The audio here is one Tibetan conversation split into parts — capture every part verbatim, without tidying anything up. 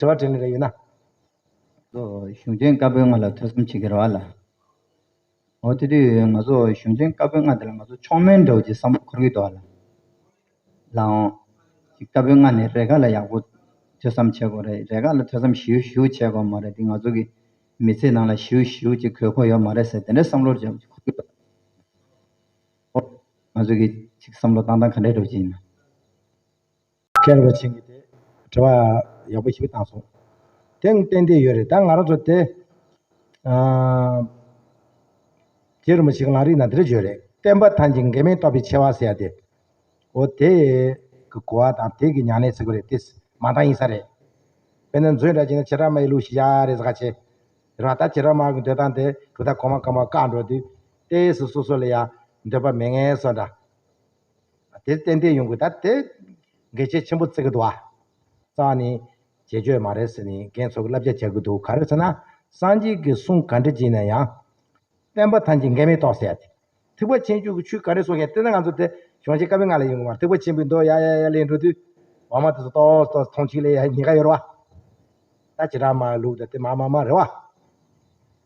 དྲི་བ་དྲིས་ལན་རེ་ཡོད་ན། ཚོ་གཞུང་ཆེན་བཀའ་པོད་ལྔ་ལ་ཐོས་བསམ་བྱེད་ཀྱི་རེད་བ་ལ། འོ་དེ་དུས་ང་ཚོ་གཞུང་ཆེན་བཀའ་པོད་ལྔ་དེ་ལ་ང་ཚོ་མཆོག་དམན་འདྲ་བོ་ཅིག་བསམ་བློ་འཁོར་གྱི་འདུག་བ་ལ། ལའང་། ཅིག་བཀའ་པོད་ལྔ་ནས་རེ་འགའ་ལ་ཡག་པོ་ཐོས་བསམ་བྱེད་དགོས་རེད། རེ་འགའ་ལ་ཐོས་བསམ་ཞིའུ་ཞིའུ་བྱེད་དགོས་མ་རེད། དེ་ང་ཚོ་གི་མི་ཚེ་ནང་ལ་ཞིའུ་ཞིའུ་ཅིག་དགོས་མཁོ་ཡོད་མ་རེད་ཟེར་དེ་འདྲའི་བསམ་བློ་ཅིག་འཁོར་གྱི་འདུག་འོ། ང་ཚོ་གི་ཅིག་བསམ་བློ་བཏང་སྟངས་ག་འདྲ་འདྲ་བོ་ཅིག་ཡིན་ན། མཁན་རིན་པོ་ཆེ་གིས་དེ་དྲི་བ་ཡག་པོ་ཞིག་བཏང་སོང་། དེ་ཏན་ཏན་ཡོད་རེད། ད་ང་རང་ཚོ་དེ། ཨ། རྗེ་རིན་པོ་ཆེ་གི་ལམ་རིམ་ནང་འདི་འདྲ་བརྗོད་རེད། བསྟན་པ་ཐམས་ཅད་འགལ་མེད་རྟོགས་པའི་ཆེ་བ་ཟེར་ཡ་དེ། འོ་དེ་གི་གོ་བ་དང་དེ་གི་ཉམས་ལེན་ཟེར་དགོས་རེད། དེ་མ་འདང་ཡིན་ས་རེད། དཔེར་ན་མཛོད་འདྲ་བྱས་ན་བྱེ་བྲག་སྨྲ་བའི་ལུགས་ཤིག་བཞག་རེད་ཟེར་ཁ་ཆེ། རེད་བ། ད་བྱེ་བྲག་སྨྲ་བ་གི་འདོད་སྟངས་དེ་གྲུབ་མཐའ་གོང་མ་གོང་མ་བཀག་འགྲོ་དུས་ཏོག་ཙམ་སོ་སོ་ལ་ཡ་འདོད་པ་མེད་མཁན་བཟོ་འདྲ། དེ་ཏན་ཏན་ཡོང་དགོས། ད་དེ་འགལ་རྐྱེན་ཆེན་པོ་བརྩི་གི་འདུག་ཨ། རྩ་བ་ནས་བྱེད་རྒྱུ་མ་རེད་ཟེར་ནས་རྒན་ཚོ་གི་བསླབ་བྱ་བྱེད་ཀྱི་འདུག་ག་རེ་ཟེར་ན། སངས་རྒྱས་ཀྱི་གསུང་ག་འདྲ་བྱས་ན་ཡང་། བསྟན་པ་ཐམས་ཅད་འགལ་མེད་རྟོགས་ཟེར་ཡ་དེ། ཐེག་པ་ཆེན་པོའི་ཆོས་ག་རེ་གསུང་ཡང་དེ་ན་ང་ཚོ་དེ་གཞུང་ཆེན་བཀའ་པོད་ལྔ་ལ་ཡོང་གི་མ་རེད། ཐེག་པ་ཆེན་པོའི་མདོ་ཡ་ཡ་ཡ་ལས་འགྲོ་དུས་འོག་མ་དེ་ཚོ་ཏོག་ཏོག་མཐོང་ཆོས་ལ་ཡ་ཉེན་ཁ་ཡོད་རེད་བ། ད་བྱེ་བྲག་སྨྲ་བའི་ལུགས་དེ་དེ་མ་མ་མ་རེད་བ།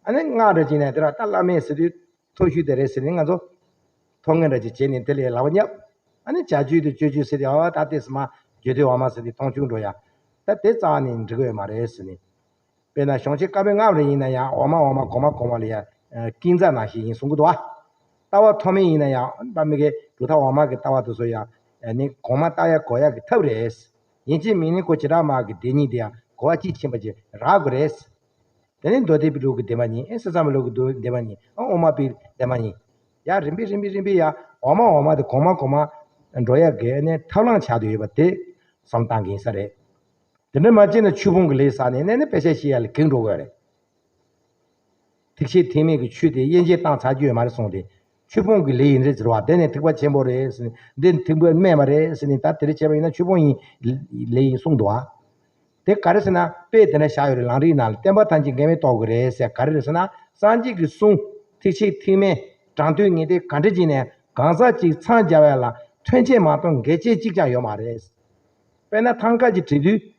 ཨ་ནི་སྔགས་འདྲ་བྱས་ན་དེ་ར་ད་བླ་མས་ཟེར་དུས། ཐོ་ཤུ་དེ་རེད་ཟེར་ནས་ང་ཚོ་ཐོ་ངན་འདྲ་ཅིག་བྱས་ནས་དེ་ལས་ལག་པ་བརྙབ། ཨ་ནི་བྱ་སྤྱོད་དེ་སྤྱོད་སྤྱོད་ཟེར་ཏེ་ཨ་ད་དེ་སི་མ་བརྗོད་དུས་འོག་མ་ཟེར་ཏེ་མཐོང་ཆུང་འགྲོ་ཡ། ད་དེ་རྩ་བ་ནས་འགྲིག་གི་ཡོད་མ་རེད་ཟེར་ནས། དཔེར་ན་གཞུང་ཆེན་བཀའ་པོད་ལྔ་པ་རེ་ཡིན་ན་ཡང་འོག་མ་འོག་མ་གོང་མ་གོང་མ་ལ་ཡ་ཀིང་རྩ་ནང་བཞིན་ཡིན་གསུང་གི་འདུག་བ། ལྟ་བ་མཐོ་དམན་ཡིན་ན་ཡང་ད་མི་དགེ་གྲུབ་མཐའ་འོག་མ་གི་ལྟ་བ་དེ་ཚོ་ཡང་ནི་གོང་མ་ལྟ་ཡ་གོ་ཡ་གི་ཐབས་རེད། ཡིན་གཅིག་མིན་ནི་ཁོ་བྱེ་བྲག་སྨྲ་བ་གི་སྡེ་གཉིས་དེ་ཡང་གོ་བ་དཔྱིས་ཕྱིན་པ་ཅིག་རག་དགོས་རེད། དེ་ནས་མདོ་སྡེ་པའི་ལུགས་ཀྱི་བདེན་པ་གཉིས། ཨེ་ས་མཚམས་པའི་ལུགས་ཀྱི་བདེན་པ་གཉིས། ཨ་དབུ་མ་པའི་བདེན་པ་གཉིས། ཡ་རིམ་པས་རིམ་པས་རིམ་པས་ཡ་འོག་མ་འོག་མ་དེ་གོང་མ་གོང་མ་འགྲོ་ཡ་གི་ནས་ཐབས་ལམ་ཆགས་བསྡད་ཡོད་པ་དེ་བསམ་བཏང་གི་ཡིན་ས་རེད། དེ་འདྲ་མ་བྱས་ན་ཆོས་སྤོང་གི་ལས་བསགས་ནས་ནས་ནས་དཔེ་ཆ་བཤད་ཡ་ལ་གང་འགྲོ་དགོས་རེད། ཐེག་ཆེན་ཐེག་དམན་གྱི་ཆོས་དེ་དབྱེ་འབྱེད་བཏང་ཚར་རྒྱུ་ཡོད་མ་རེད་གསུངས་ཏེ། ཆོས་སྤོང་གི་ལས་ཡིན་རེད་ཟེར་བ་དེ་ནས་ཐེག་པ་ཆེན་པོ་རེད་ཟེར་ནས་འདི་ཐེག་པ་དམན་པ་རེད་ཟེར་ནས་ད་དེ་རེ་བྱས་པ་ཡིན་ན་ཆོས་སྤོང་ཡིན་ལས་ཡིན་གསུངས་འདུག་ཨ། དེ་ག་རེ་ཟེར་ན་དཔེ་དེ་འདྲ་བཞག་ཡོད་རེད། ལམ་རིམ་ནང་ལ་བསྟན་པ་ཐམས་ཅད་འགལ་མེད་རྟོགས་དགོས་རེད་ཟེར་ག་རེ་རེད་ཟེར་ན། སངས་རྒྱས་ཀྱི་གསུང་ཐེག་ཆེན་ཐེག་དམན་དྲང་དོན་ངེས་གཏན་ག་འདྲ་བྱས་ནས་གང་ཟག་གཅིག་འཚང་རྒྱ་བ་ལ་མཐུན་རྐྱེན་མ་གཏོགས་འགལ་རྐྱེན་གཅིག་ཀྱང་ཡོད་མ་རེད། དཔེར་ན་ཐང་ཀ་ཅིག་བྲིས་དུས།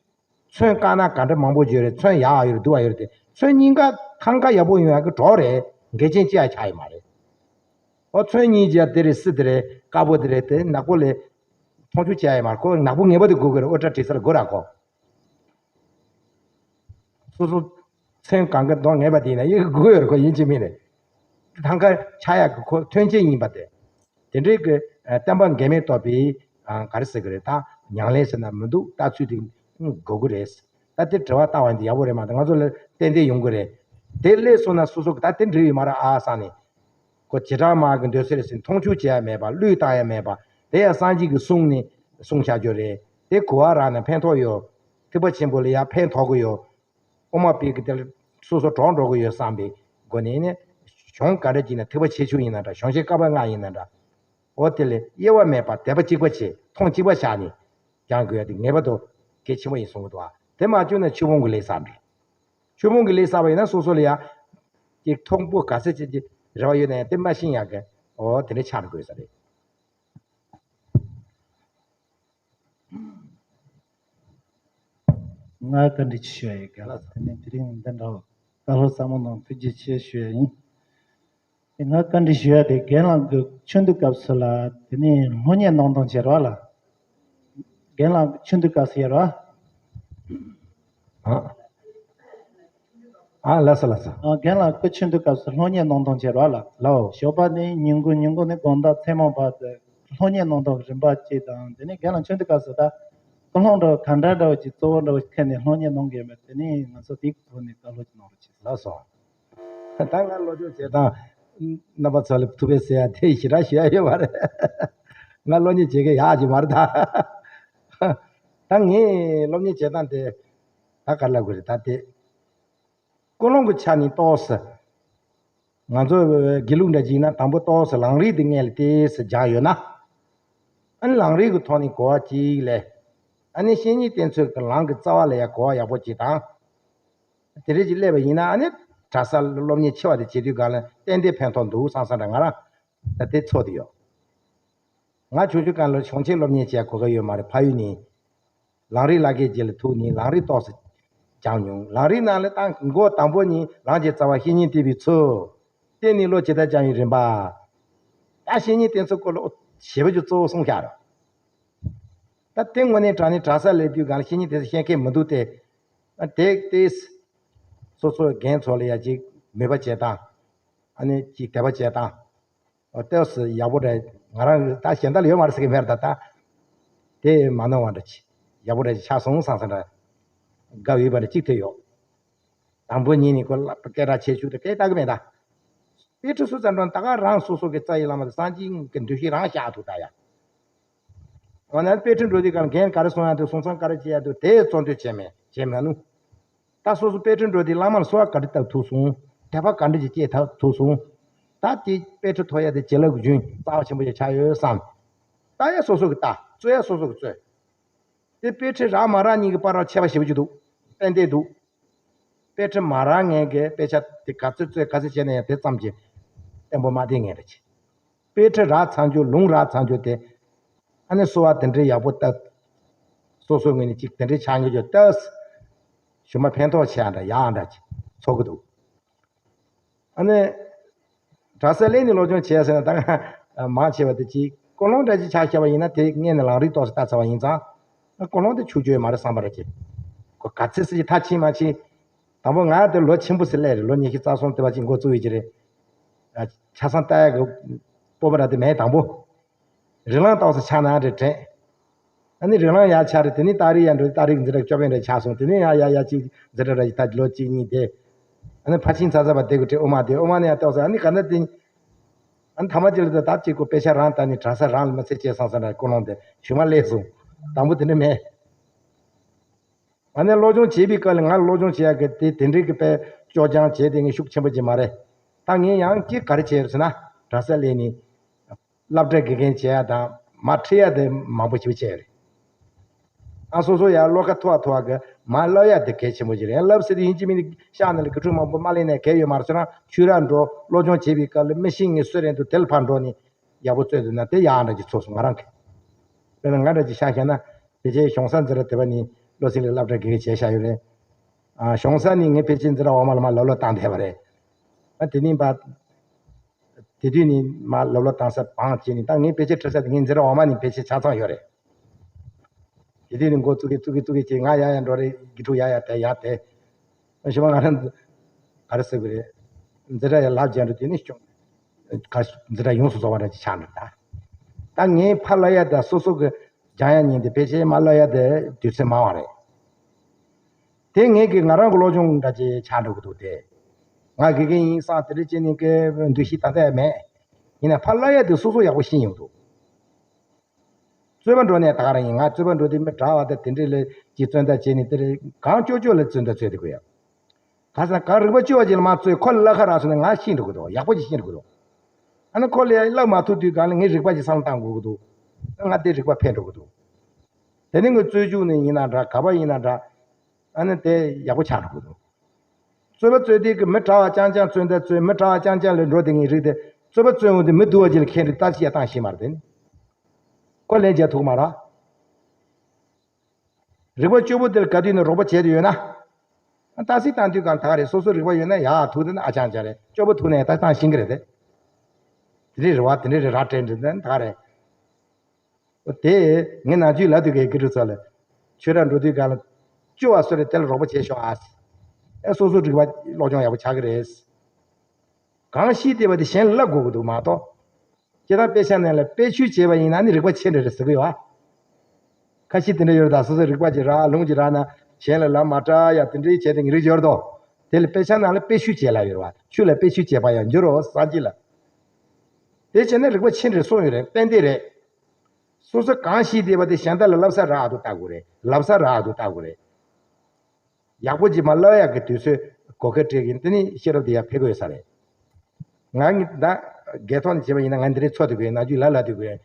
ཚོན་བཀག་ན་ག་འདྲ་མང་པོ་བརྗོད་རེད། ཚོན་ཡག་ཡོད་རེད་སྡུག་པ་ཡོད་རེད་དེ་ཚོན་གཉིས་ཀ་ཐང་ཀ་ཡག་པོ་ཡོང་ཡག་གི་གྲོགས་རེད། འགལ་རྐྱེན་ཅི་ཡང་ཆགས་ཡོད་མ་རེད། ཨོ་ཚོན་གཉིས་ཀྱི་དེ་རེད་སི་དེ་རེད་དཀར་པོ་དེ་རེད་དེ་ནག་པོ་ལས་མཐོང་ཆུང་བྱས་ཡོད་མ་རེད། ཁོ་ནག་པོ་ངེས་པར་དུ་དགོས་དགོས་རེད། ཨོ་སྒྲ་བྲིས་ས་ལ་དགོས་ར་ཁོ། སོ་སོ་ཚོན་གང་ག་གདོང་ངེས་པ་དེ་ཡིན་ན་ཡི་གེ་དགོས་ཡོད་རེད། ཁོ་ཡིན་གཅིག་མིན་རེད། ཐང་ཀ་ཆགས་ཡག་གི་ཁོ་མཐུན་རྐྱེན་ཡིན་པ་དེ། དེ་འདྲའི་གི་ཨ་བསྟན་པ་འགལ་མེད་རྟོགས་པའི་ཨ་ག་རེ་ཟེར་གི་རེད། ད་ཉམས་ལེན་ཟེར་ན་མི་འདུག་ལྟ་ཚུལ་དེ་དགོས་གི་རེད། ད་དེ་དྲི་བ་བཏང་བ་འདི་ཡག་པོ་རེད་མ་གཏོགས་ང་ཚོ་ལ་ཏན་ཏན་ཡོང་གི་རེད། དེ་སླེབས་སོང་ན་སོ་སོ་གི་ད་དེ་འགྲིག་ཡོད་མ་རེད་ཨ་བསམ་ནས། ཁོ་བྱེ་བྲག་སྨྲ་གི་འདོད་སྲེད་ཟེར་མཐོང་ཆུང་བྱེད་ཡ་མེད་པ་བློས་བཏང་ཡ་མེད་པ། དེ་ཡང་སངས་རྒྱས་ཀྱི་གསུང་ནས་གསུང་བྱ་རྒྱུ་རེད། དེ་གོ་བ་རག་ན་ཕན་ཐོགས་ཡོད། ཐེག་པ་ཆེན་པོ་ལ་ཡང་ཕན་ཐོགས་གི་ཡོད། དབུ་མ་པའི་གི་དེར་སོ་སོ་གྲོགས་འགྲོ་གི་ཡོད་བསམ་པའི་སྒོ་ནས་ནི་གཞུང་ག་འདྲ་ཅིག་ན་ཐེག་པ་ཆེ་ཆུང་ཡིན་ན་འདྲ། གཞུང་ཆེན་བཀའ་པོད་ལྔ་ཡིན་ན་འདྲ། འོ་དེ་ལས་དབྱེ་བ་མེད་པར་དད་པ་གཅིག་པ་བྱས་མཐོང་གཅིག་པ་བཞག་ནས་སྦྱང་དགོས་ཡ་དེ་ངེས་པར་དུ་གལ་ཆེན་པོ་ཡིན་གསུང་གི་འདུག་བ། དེ་མ་བྱུང་ན་ཆོས་སྤོང་གི་ལས་བསགས་འགྲོ། ཆོས་སྤོང་གི་ལས་བསགས་པ་ཡིན་ན་སོ་སོ་ལ་ཡ་ཅིག་མཐོང་པོ་ག་ཚད་ཅིག་གི་རེ་བ་ཡོད་ན་ཡང་དེ་མ་ཤེས་ཡག་གི་འོ་དེ་འདྲ་ཆགས་འགྲོ་དགོས་ས་རེད། ང་བཀའ་འདྲི་ཞུ་ཡ་ཡོད་ག་ལ། དེ་ནས་དེ་རིང་འདི་འདྲ་བོ་བཀའ་སློབ་ཟབ་མོ་གནང་ཐུགས་རྗེ་ཆེ་ཞུ་ཡ་ཡིན། དེ་ང་བཀའ་འདྲི་ཞུ་ཡ་དེ་རྒན་ལགས་ཀྱི་ཆུང་དུས་སྐབས་སུ་ལ་དེ་ནས་སློབ་གཉེར་གནང་སྟངས་བྱེད་རོགས་ལ། རྒན་ལགས་ཆུང་དུས་སྐབས་སུ་ཡོད་རོགས། ཨ། ཨ་ལགས་སོ་ལགས་སོ། ཨ་རྒན་ལགས་སྐུ་ཆུང་དུས་སྐབས་སུ་སློབ་གཉེར་གནང་སྟངས་བྱེད་རོགས་ལ། ལའོ། ཞོགས་པ་ནས་ཉིན་གུང་ཉིན་གུང་ནས་དགོང་དག་མཚན་མོ་བར་དུ་སློབ་གཉེར་གནང་སྟངས་ཀྱི་རིམ་པ་གཅིག་དང་། དེ་ནས་རྒན་ལགས་ཆུང་དུས་སྐབས་སུ་ད་སྐུལ་སློང་འདྲ་བོ་ག་འདྲ་འདྲ་བོ་ཅིག་གཙོ་བོ་འདྲ་བོ་ཁྱེར་ནས་སློབ་གཉེར་གནང་གི་ཡོད་མེད་དེ་ནས་ང་ཚོ་དེའི་ཐོག་ནས་བཀའ་སློབ་ཅིག་གནང་རོགས་བྱེད། ལགས་སོ། ད་ང་སློབ་སྦྱོང་བྱེད་སྟངས་རྣམ་པ་ཚོ་ལ་ཐུགས་ཕན་གསོས་ཡ་དེ་ཞེ་དྲག་ཞུ་ཡ་ཡོད་མ་རེད། ང་སློབ་གཉེར་བྱེད་མཁན་ཡག་ཅིག་མ་རེད་ད། ད་ངས་སློབ་གཉེར་བྱེད་སྟངས་དེ་ད་ག་རེ་ལབ་དགོས་རེད་ད་དེ། ཀུན་སློང་གི་ཆ་ནས་ཏོག་ཙམ། ང་ཚོ་དགེ་ལུགས་འདྲ་ཅིག་ཡིན་ན་དང་པོ་ཏོག་ཙམ་ལམ་རིམ་དེ་སྔོན་ལ་ཏོག་ཙམ་སྦྱངས་ཡོད་ན། ཨ་ནི་ལམ་རིམ་གྱི་ཐོག་ནས་གོ་བ་གཅིག་ལས། ཨ་ནི་བཤེས་གཉེན་བསྟེན་ཚུལ་གྱི་ལམ་གྱི་རྩ་བ་ལ་ཡང་གོ་བ་ཡག་པོ་གཅིག་དང་། དེ་འདྲ་ཅིག་སླེབས་པ་ཡིན་ན་ཨ་ནི་གྲྭ་སར་སློབ་གཉེར་ཆེ་བ་དེ་བྱེད་དུས་སྒང་ལ་ཏན་ཏན་ཕན་ཐོགས་འདུག་བསམ་བསམ་འདྲ་ང་རང་ད་དེ་ཚོར་དེ་ཡོད། ང་ཆུང་ཆུང་སྒང་ལ་གཞུང་ཆེན་སློབ་གཉེར་བྱས་གོ་སྐབས་ཡོད་མ་རེད། ཕ་ཡུལ་ནས་ལམ་རིམ་བླ་དགེ་རྗེ་ལ་ཐུག་ནས་ལམ་རིམ་ཏོག་ཙམ་ བསྐྱངས་མྱོང་། ལམ་རིམ་ནང་ལ་ད་མགོ་དང་པོ་ཉིད་རང་གི་རྩ་བ་བཤེས་གཉེན་བསྟེན་པའི་ཚུལ། དེ་ནས་བློ་ཇི་ལྟར་སྦྱང་བའི་རིམ་པ། ད་བཤེས་གཉེན་བསྟེན་ཚུལ་སྐོར་ལ་ཞེ་པོ་ཅིག་གཙོ་བོ་གསུངས་བཞག་ར། ད་དེ་དངོས་གནས་དྲང་གནས་གྲྭ་ས་སླེབས་དུས་སྒང་ལ་བཤེས་གཉེན་དེ་ཚོ་ཤེས་མཁན་མི་འདུག་སྟེ། ད་དེ་དེ་སོ་སོའི་རྒན་ཚོ་ལ་ཡ་ཅིག་མོས་པ་བྱེད་སྟངས། ཨ་ནི་ཅིག་དད་པ་བྱེད་སྟངས། ཨོ་ལྟོས་སུ་ཡག་པོ་རེད། ང་རང་ད་གཞན་དག་ལ་ཡོད་མ་རེད་ཟེར་གི་མེད་རེད། ད་ད་དེ་མ་གནང་བ་འདྲ་ཅིག་ཡག་པོ་འདྲ་ཅིག་ཆགས་སོང་བསམ་བསམ་འདྲ། དགའ་འོས་པ་འདྲ་ཅིག་ཐོས་ཡོད། དང་པོ་ཉིད་ནས་ཁོ་ལ་སྐད་གྲགས་ཆེ་ཤོས་དེ་སྐད་བཏགས་གི་མེད་ད། དཔེ་ཁྲིད་སུ་ཙམ་འགྲོ་ད་ག་རང་སོ་སོ་གི་རྩ་བའི་བླ་མ་དང་སངས་རྒྱས་ཀྱི་འདུ་ཤེས་རང་བཞག་ཐུབ་ད་ཡ། འོ་ན་དཔེ་ཁྲིད་འགྲོ་དུས་གང་རྒན་ག་རེ་གསུང་ཡ་འདུག་གསུང་མཚམས་ག་རེ་བྱེད་ཡ་འདུག་དེ་གཙོ་འདོན་བྱས་མེད་བྱས་མེད་ནུ། ད་སོ་སོ་དཔེ་ཁྲིད་འགྲོ་དུས་བླ་མར་གསོལ་བ་ག་འདྲ་བཏབ་ཐུབ་སོང་། དད་པ་ག་འདྲ་ཅིག་སྐྱེ་ཐུབ་སོང་། ད་དེ་དཔེ་ཁྲིད་ཐོབ་ཡ་དེ་བྱིན་རླབས་ཀྱི་རྒྱུན་རྩ་བ་ཆེན་པོ་ཞིག་ཆགས་ཡོད་བསམ། ལྟ་ཡ་སོ་སོ་གི་ལྟ། རྩོད་ཡ་སོ་སོ་གི་རྩོད། དེ་དཔེ་ཁྲིད་རག་མ་རག་གཉིས་ཀྱི་བར་ལ་ཁྱད་པར་ཞེ་པོ་ཅིག་འདུག་ཏན་ཏན་འདུག་དཔེ་ཁྲིད་མ་རག་མཁན་གྱི་དཔེ་ཆ་དེ་ག་ཚོད་རྩོད་ག་ཚོད་བྱས་ན་ཡང་དེ་ཙམ་གྱིས་བརྟན་པོ་མ་བསྡད་མཁན་རེད་ཅེ། དཔེ་ཁྲིད་རག་ཚར་རྒྱུ་ལུང་རག་ཚར་རྒྱུ་དེ། ཨ་ནི་གསོལ་བ་དེ་འདྲའི་ཡག་པོ་བཏབ། སོ་སོའི་ངོས་ནས་ཅིག་དེ་འདྲའི་ཆགས་ཡོད་རྒྱུ་བཏབ། ཞུ་མ་ཕན་ཐོགས་ཆེ་ཡ་འདྲ་ཡག་འདྲ་ཅིག་ཚོར་གི་འདུག་ཨ་ནི། གྲྭ་ས་སླེབས་ནས་སློབ་སྦྱོང་བྱས་ཟེར་ན་ད་ང་མང་ཆེ་བ་དེ་ཅིག་ཀུན་སློང་འདྲ་ཅིག་ཆགས་བཞག་པ་ཡིན་ན་དེ་སྔས་ནས་ལམ་རིམ་ཏོག་ཙམ་བལྟས་ཚར་བ་ཡིན་ཙང་། ཀུན་སློང་དེ་ཆུག་རྒྱུ་ཡོད་མ་རེད་བསམ་པ་རེད་ཅེ། ཁོ་ག་ཚོད་ཙམ་ཅིག་མཐར་ཕྱིན་མ་ཕྱིན། དང་པོ་ང་དེ་ལོ་ཆེན་པོ་ཟེར་སླེབས་རེད། ལོ་ཉི་ཤུ་རྩ་གསུམ་དེ་བ་ཅིག་འགོ་བཙུགས་ཡོད་ཀྱི་རེད། ཆ་ཚང་ལྟ་ཡག་གི་སྤོབས་པ་ར་དེ་མེད་དང་པོ། རི་ལང་ཏོག་ཙམ་ཆགས་ན་རེད་དྲན། ཨ་ནི་རི་ལང་ཡར་ཆགས་རེད། དེ་ནི་སྟག་རི་ཡར་འགྲོ། སྟག་རི་གི་འཛིན་གྲྭ་བཅོ་བརྒྱད་འདྲ་ཆགས་སོང་། དེ་ནི་ཡར་ཡར་ཡར་གཅིག་འཛིན་གྲྭ་ར་ཅིག་ད་ལོ་གཅིག་གཉིས་བསྡད། ཨ་ནི་ཕར་ཕྱིན་ཚར་ཚར་བ་བསྡད་དགོས་དྲན། དབུ་མ་བསྡད། དབུ་མ་ནས་ཡར་ཏོག་ཙམ་ཨ་ནི་ག་འདྲ་དེ། ཨ་ནི་ཐ་མ་གཅིག་ལ་ད་ད་གཅིག་གོ་དཔེ་ཆ་རང་ལྟ་ནས་གྲྭ་ས་རང་ལ་མ་ཚད་བྱས་སང་སང་འདྲ་ཀུན་སློང་དེ་ཞུ་མ་སླེབས་སོང་། དང་པོ་དེ་འདྲ་མེད། ཨ་ནི་སློབ་སྦྱོང་བྱེད་པའི་སྐབས་ལ་ང་སློབ་སྦྱོང་བྱེད་ཡག་གི་དེ་དེ་འདྲའི་གི་དཔེ་སྐྱོ་སྦྱང་བྱས་དེ་ངས་ཤུགས་ཆེན་པོ་ཅིག་མ་རེད། ད་ངས་ཡང་ཅིག་ག་རེ་བྱས་ཟེར་ན་གྲྭ་ས་སླེབས་ནས། སློབ་གྲྭ་དགེ་རྒན་བྱེད་ཡ་དང་མར་ཁྲིད་ཡ་དེ་མང་པོ་ཞིག་བྱས་རེད། ཨ་སོ་སོ་ཡ་བློ་ཁ་མཐོ་བ་མཐོ་བ་གི་མར་བསླབ་ཡ་དེ་གལ་ཆེན་པོ་ཞིག་རེད། བསླབ་ཟེར་དུས་ཡིན་གཅིག་མིན་གཅིག་ཤག་ནང་ལ་དགེ་ཕྲུག་མང་པོ་མ་སླེབས་ནས་གལ་ཡོད་མ་རེད་ཟེར་ན། ཆོས་ར་འགྲོ། སློབ་སྦྱོང་བྱེད་པའི་སྐབས་ལ་མི་ཤེས་ངེས་སུ་རེད་འདུག་དེ་ལ་ཕར་འགྲོ་ནས་ཡག་པོ་རྩོད་འདུག་ན་དེ་ཡག་འདྲ་ཅིག་ཚོར་སོང་ང་རང་གི། དཔེར་ན་ང་འདྲ་ཅིག་ཤག་བཤད་ན་དེ་རྗེས་གཞུང་ས་འཛིན་གྲྭ་དེ་བ་ནི་བློ་སེང་ལ་སློབ་གྲྭ་དགེ་རྒན་བྱས་བཞག་ཡོད་རེད། ཨ་གཞུང་ས་ནི་ངའི་ཕལ་ཆེར་འཛིན་གྲྭ་འོག་མ་ལ་མར་ལབ་ལོ་བཏང་བསྡད་པ་རེད། ཨ་དེ་ནི་པ། དེ་དུས་ནི་མར་ལབ་ལོ་བཏང་ས་བང་བྱས་ནས། ད་ངའི་ཕལ་ཆེར་ཁྲིད་ས་དེ་ངའི་འཛིན་གྲྭ་འོག་མ་ནས་ཕལ་ཆེར་ཆ་ཚང་ཡོད་རེད། དེ་དུས་ནི་འགོ་བཙུགས་གི་བཙུགས་གི་བཙུགས་གི་བྱས། ང་ཡར་ཡར་འགྲོ་རེད། དགེ་ཕྲུག་ཡར་ཡར་དེད་ཡར་དེད། ཨ་ཞུ་བ་ང་རང་ག་རེ་ཟེར་དགོས་རེད། འཛིན་གྲྭ་ཡར་ལབ་རྒྱག་འགྲོ་དུས་ནི་སྐྱོ། ག་འཛིན་གྲྭ་ཡོངས་སུ་རྫོགས་པ་འདྲ་ཅིག་ཆགས་འགྲོ་ད། ད་ངས་ཕར་ལབ་ཡ་དང་སོ་སོ་གི་སྦྱང་ཡ་གཉིས་དེ་ཕལ་ཆེར་མར་ལབ་ཡ་དེ་དུས་ཚོད་མང་བ་རེད། དེ་ངས་ཀྱི་ང་རང་གི་སློབ་སྦྱོང་འདྲ་ཅིག་ཆགས་འགྲོ་གི་འདུག་སྟེ། ང་དགེ་རྒན་ཡིན་བསམ་དེ་འདྲ་བྱས་ནས་ཀྱི་འདུ་ཤེས་ད་ལྟ་ཡང་མེད། ཡིན་ན་ཕར་བསླབ་ཡ་དེ་སོ་སོ་ཡག་པོ་ཤེས་ཡོང་འདུག་རྩོད་པ་འགྲོ་ནས་ད་ག་རང་ཡིན། ང་རྩོད་པ་འགྲོ་དུས་མི་དྲག་པ་དང་དེ་འདྲ་ལ་ཅིག་རྩོད་ཟླ་བྱས་ནས་དེ་རེད། གང་སྐྱོ་སྐྱོ་ལ་རྩོད་ཟླ་རྩོད་བསྡད་དགོས་ཡ། ག་ས་གང་རིག་པ་སྐྱོ་བ་ཅིག་ལ་མ་རྩོད། ཁོ་ལ་བསླབ་ཁ་རག་སོང་ན་ང་ཤེས་འགྲོ་གི་འདུག་ཡག་པོ་ཅིག་ཤེས་འགྲོ་གི་འདུག་ཨ་ནི་ཁོ་ལ་བསླབ་མ་ཐུབ་དུས་གང་ལ་ངས་རིག་པ་ཅིག་བསམ་བློ་བཏང་དགོས་ཀྱི་འདུག་ང་དེ་རིག་པ་འཕེལ་འགྲོ་གི་འདུག་དེ་ནི་ངས་རྩོད་རྒྱུགས་ནས་ཡིན་ན་འདྲ། ག་པར་ཡིན་ན་འདྲ། ཨ་ནི་དེ་ཡག་པོ་ཆགས་འགྲོ་གི་འདུག་རྩོད་པ་རྩོད་དུས་ཀྱི་མི་དྲག་པ་རྐྱང་རྐྱང་རྩོད་ཟླ་རྩོད། མི་དྲག་པ་རྐྱང་རྐྱང་ལ་འགྲོ་དེ་ངས་རིག་སྟེ། རྩོད་པ་རྩོད་འོང་དུས་མི་སྡུག་པ་ཅིག་ལ་ཁྱེད་རིག་ལྟ་ཅི་ཡ་བཏང་ཤེས་མ་རེད། དེ་ནི་ཁོ་ལན་རྒྱག་ཐུབ་ཀྱི་མ་རེད། རིག་པ་སྐྱོ་པོ་དེ་ལ་ག་དུས་ནས་རོགས་པ་བྱས་ཏེ་ཡོད་ན། ཏག་ཏག་བཏང་དུས་གང་ད་ག་རེད། སོ་སོ་རིག་པ་ཡོད་ན་ཡག་ཐུག་དེ་ན་ཨ་ཅང་ཅང་རེད། སྐྱོ་པོ་ཐུག་ན་ཡང་ད་བཏང་ཤེས་ཀྱི་རེད་དེ། དེ་འདྲའི་རེ་བ་དེ་འདྲའི་རེ་ར་སྤྲད་འདྲི་དེ་ད་ག་རེད། འོ་དེ་ངས་ནམ་རྒྱུན་ལབ་དུས་ཀྱི་དགེ་ཕྲུག་ཚོ་ལ། ཆོས་ར་འགྲོ་དུས་གང་ལ་སྐྱོ་བ་སུ་རེད། དེ་ལ་རོགས་པ་བྱས་ཤོག་ཨ། ཨེ་སོ་སོ་རིག་པ་སློབ་སྦྱོང་ཡག་པོ་ཆགས་ཀྱི་རེད། གང་ཤེས་བསྡད་པ་དེ་གཞན་ལ་བསླབ་དགོས་ཀྱི་འདུག་མ་གཏོགས། སྤྱིར་བཏང་དཔེ་ཆ་ནང་ལ་དཔེ་ཆོས་བྱས་པ་ཡིན་ན་ནི་རིག་པ་ཆེ་འདྲ་རེད་ཟེར་གི་ཡོད་ཨ། ཁ་ཤས་དེ་འདྲ་ཡོད་རེད། ད་སོ་སོ་རིག་པ་ཅིག་རག་ལུང་ཅིག་རག་ན་གཞན་ལ་ལབ་མ་བསྒྲགས་ཡ་དེ་འདྲའི་བྱས་ཏེ་ངས་རིག་ཡོད་རེད་དོ། དེ་ལ་དཔེ་ཆ་ནང་ལ་དཔེ་ཆོས་བྱས་ལབ་ཡོད་རེད་བ། ཆོས་ལ་དཔེ་ཆོས་བྱས་པ་ཡང་འགྱུར་རོ་སངས་རྒྱས་ལ། དེ་བྱས་ན་རིག་པ་ཆེ་འདྲ་གསུངས་ཡོད་རེད། ཏན་ཏན་རེད། སོ་སོ་གང་ཤེས་བསྡད་པ་དེ་གཞན་དག་ལ་ལབ་ས་རག་འདུག་ལྟ་དགོས་རེད། ལབ་ས་རག་འདུག་ལྟ་དགོས་རེད། ཡག་པོ་ཅིག་མར་ལབ་ཡག་གི་དུས་ཚོད་གོ་སྐབས་སྤྲད་ཀྱིན་དེ་ནི་ཤེས་རབ་དེ་ཡར་འཕེལ་གི་ཡོད་ས་རེད། ང་ནི་ད་སྒེར་ཐོག་ནས་བྱས་པ་ཡིན་ན་ང་འདི་འདྲའི་ཚོར་བསྡད་ཀྱི་ཡོད། ནམ་རྒྱུན་ལབ་ལབ་བསྡད་ཀྱི་ཡོད།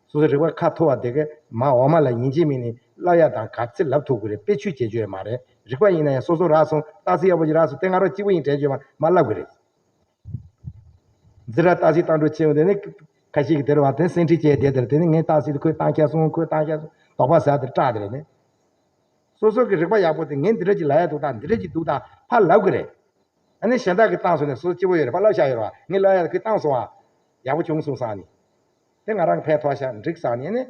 སོ་སོ་རིག་པ་ཁ་མཐོ་བ་དེ་གི་མར་འོག་མ་ལ་ཡིན་གཅིག་མིན་ནི་ལབ་ཡག་དང་ག་ཚོད་ལབ་ཐུབ་ཀྱི་རེད། དཔེ་ཆོས་བྱེད་རྒྱུ་ཡོད་མ་རེད། རིག་པ་ཡིན་ན་ཡང་སོ་སོ་རག་སོང་། རྟགས་གསལ་ཡག་པོ་ཅིག་རག་སོང་། དེ་ང་རང་གཅིག་པུ་ཡིན་དྲན་རྒྱུ་ཡོད་མ་མར་ལབ་དགོས་རེད། འཛིན་གྲྭ་རྟགས་གསལ་བཏང་འགྲོ་ཆེ་བ་དེ་ནི་ཁ་ཤས་ཀྱི་དེར་བ་དེ་སེམས་ཁྲལ་བྱས་བསྡད་དེར་དེ་ནི་ངས་རྟགས་གསལ་དེ་ཁོས་བཏང་ཁྱེར་སོང་། ཁོས་བཏང་ཁྱེར་སོང་། དོགས་པ་ཟ་དེར་སྐྲག་དེ་རེད་ནི། སོ་སོ་གི་རིག་པ་ཡག་པོ་དེ་ངས་འདི་འདྲ་ཅིག་ལབ་ཡ་འདུག་ད། འདི་འདྲ་ཅིག་འདུག་ད་ཕར་ལབ་གི་རེད། ཨ་ནི་གཞན་དག་གིས་བཏང་སོང་ནས་སོ་སོ་སྐྱིད་པོ་ཡོད་རེད། ཕར་ལབ་བཞག་ཡོད་རེད་བ། ངས་ལབ་ཡ་ཁོས་བཏང་སོང་བ། ཡག་པོ་བྱུང་སོང་བསམ་ནས། དེ་ང་རང་གི་ཕན་ཐོགས་ཤག་འགྲིག་བསམ་ནས་ཨ་ནི།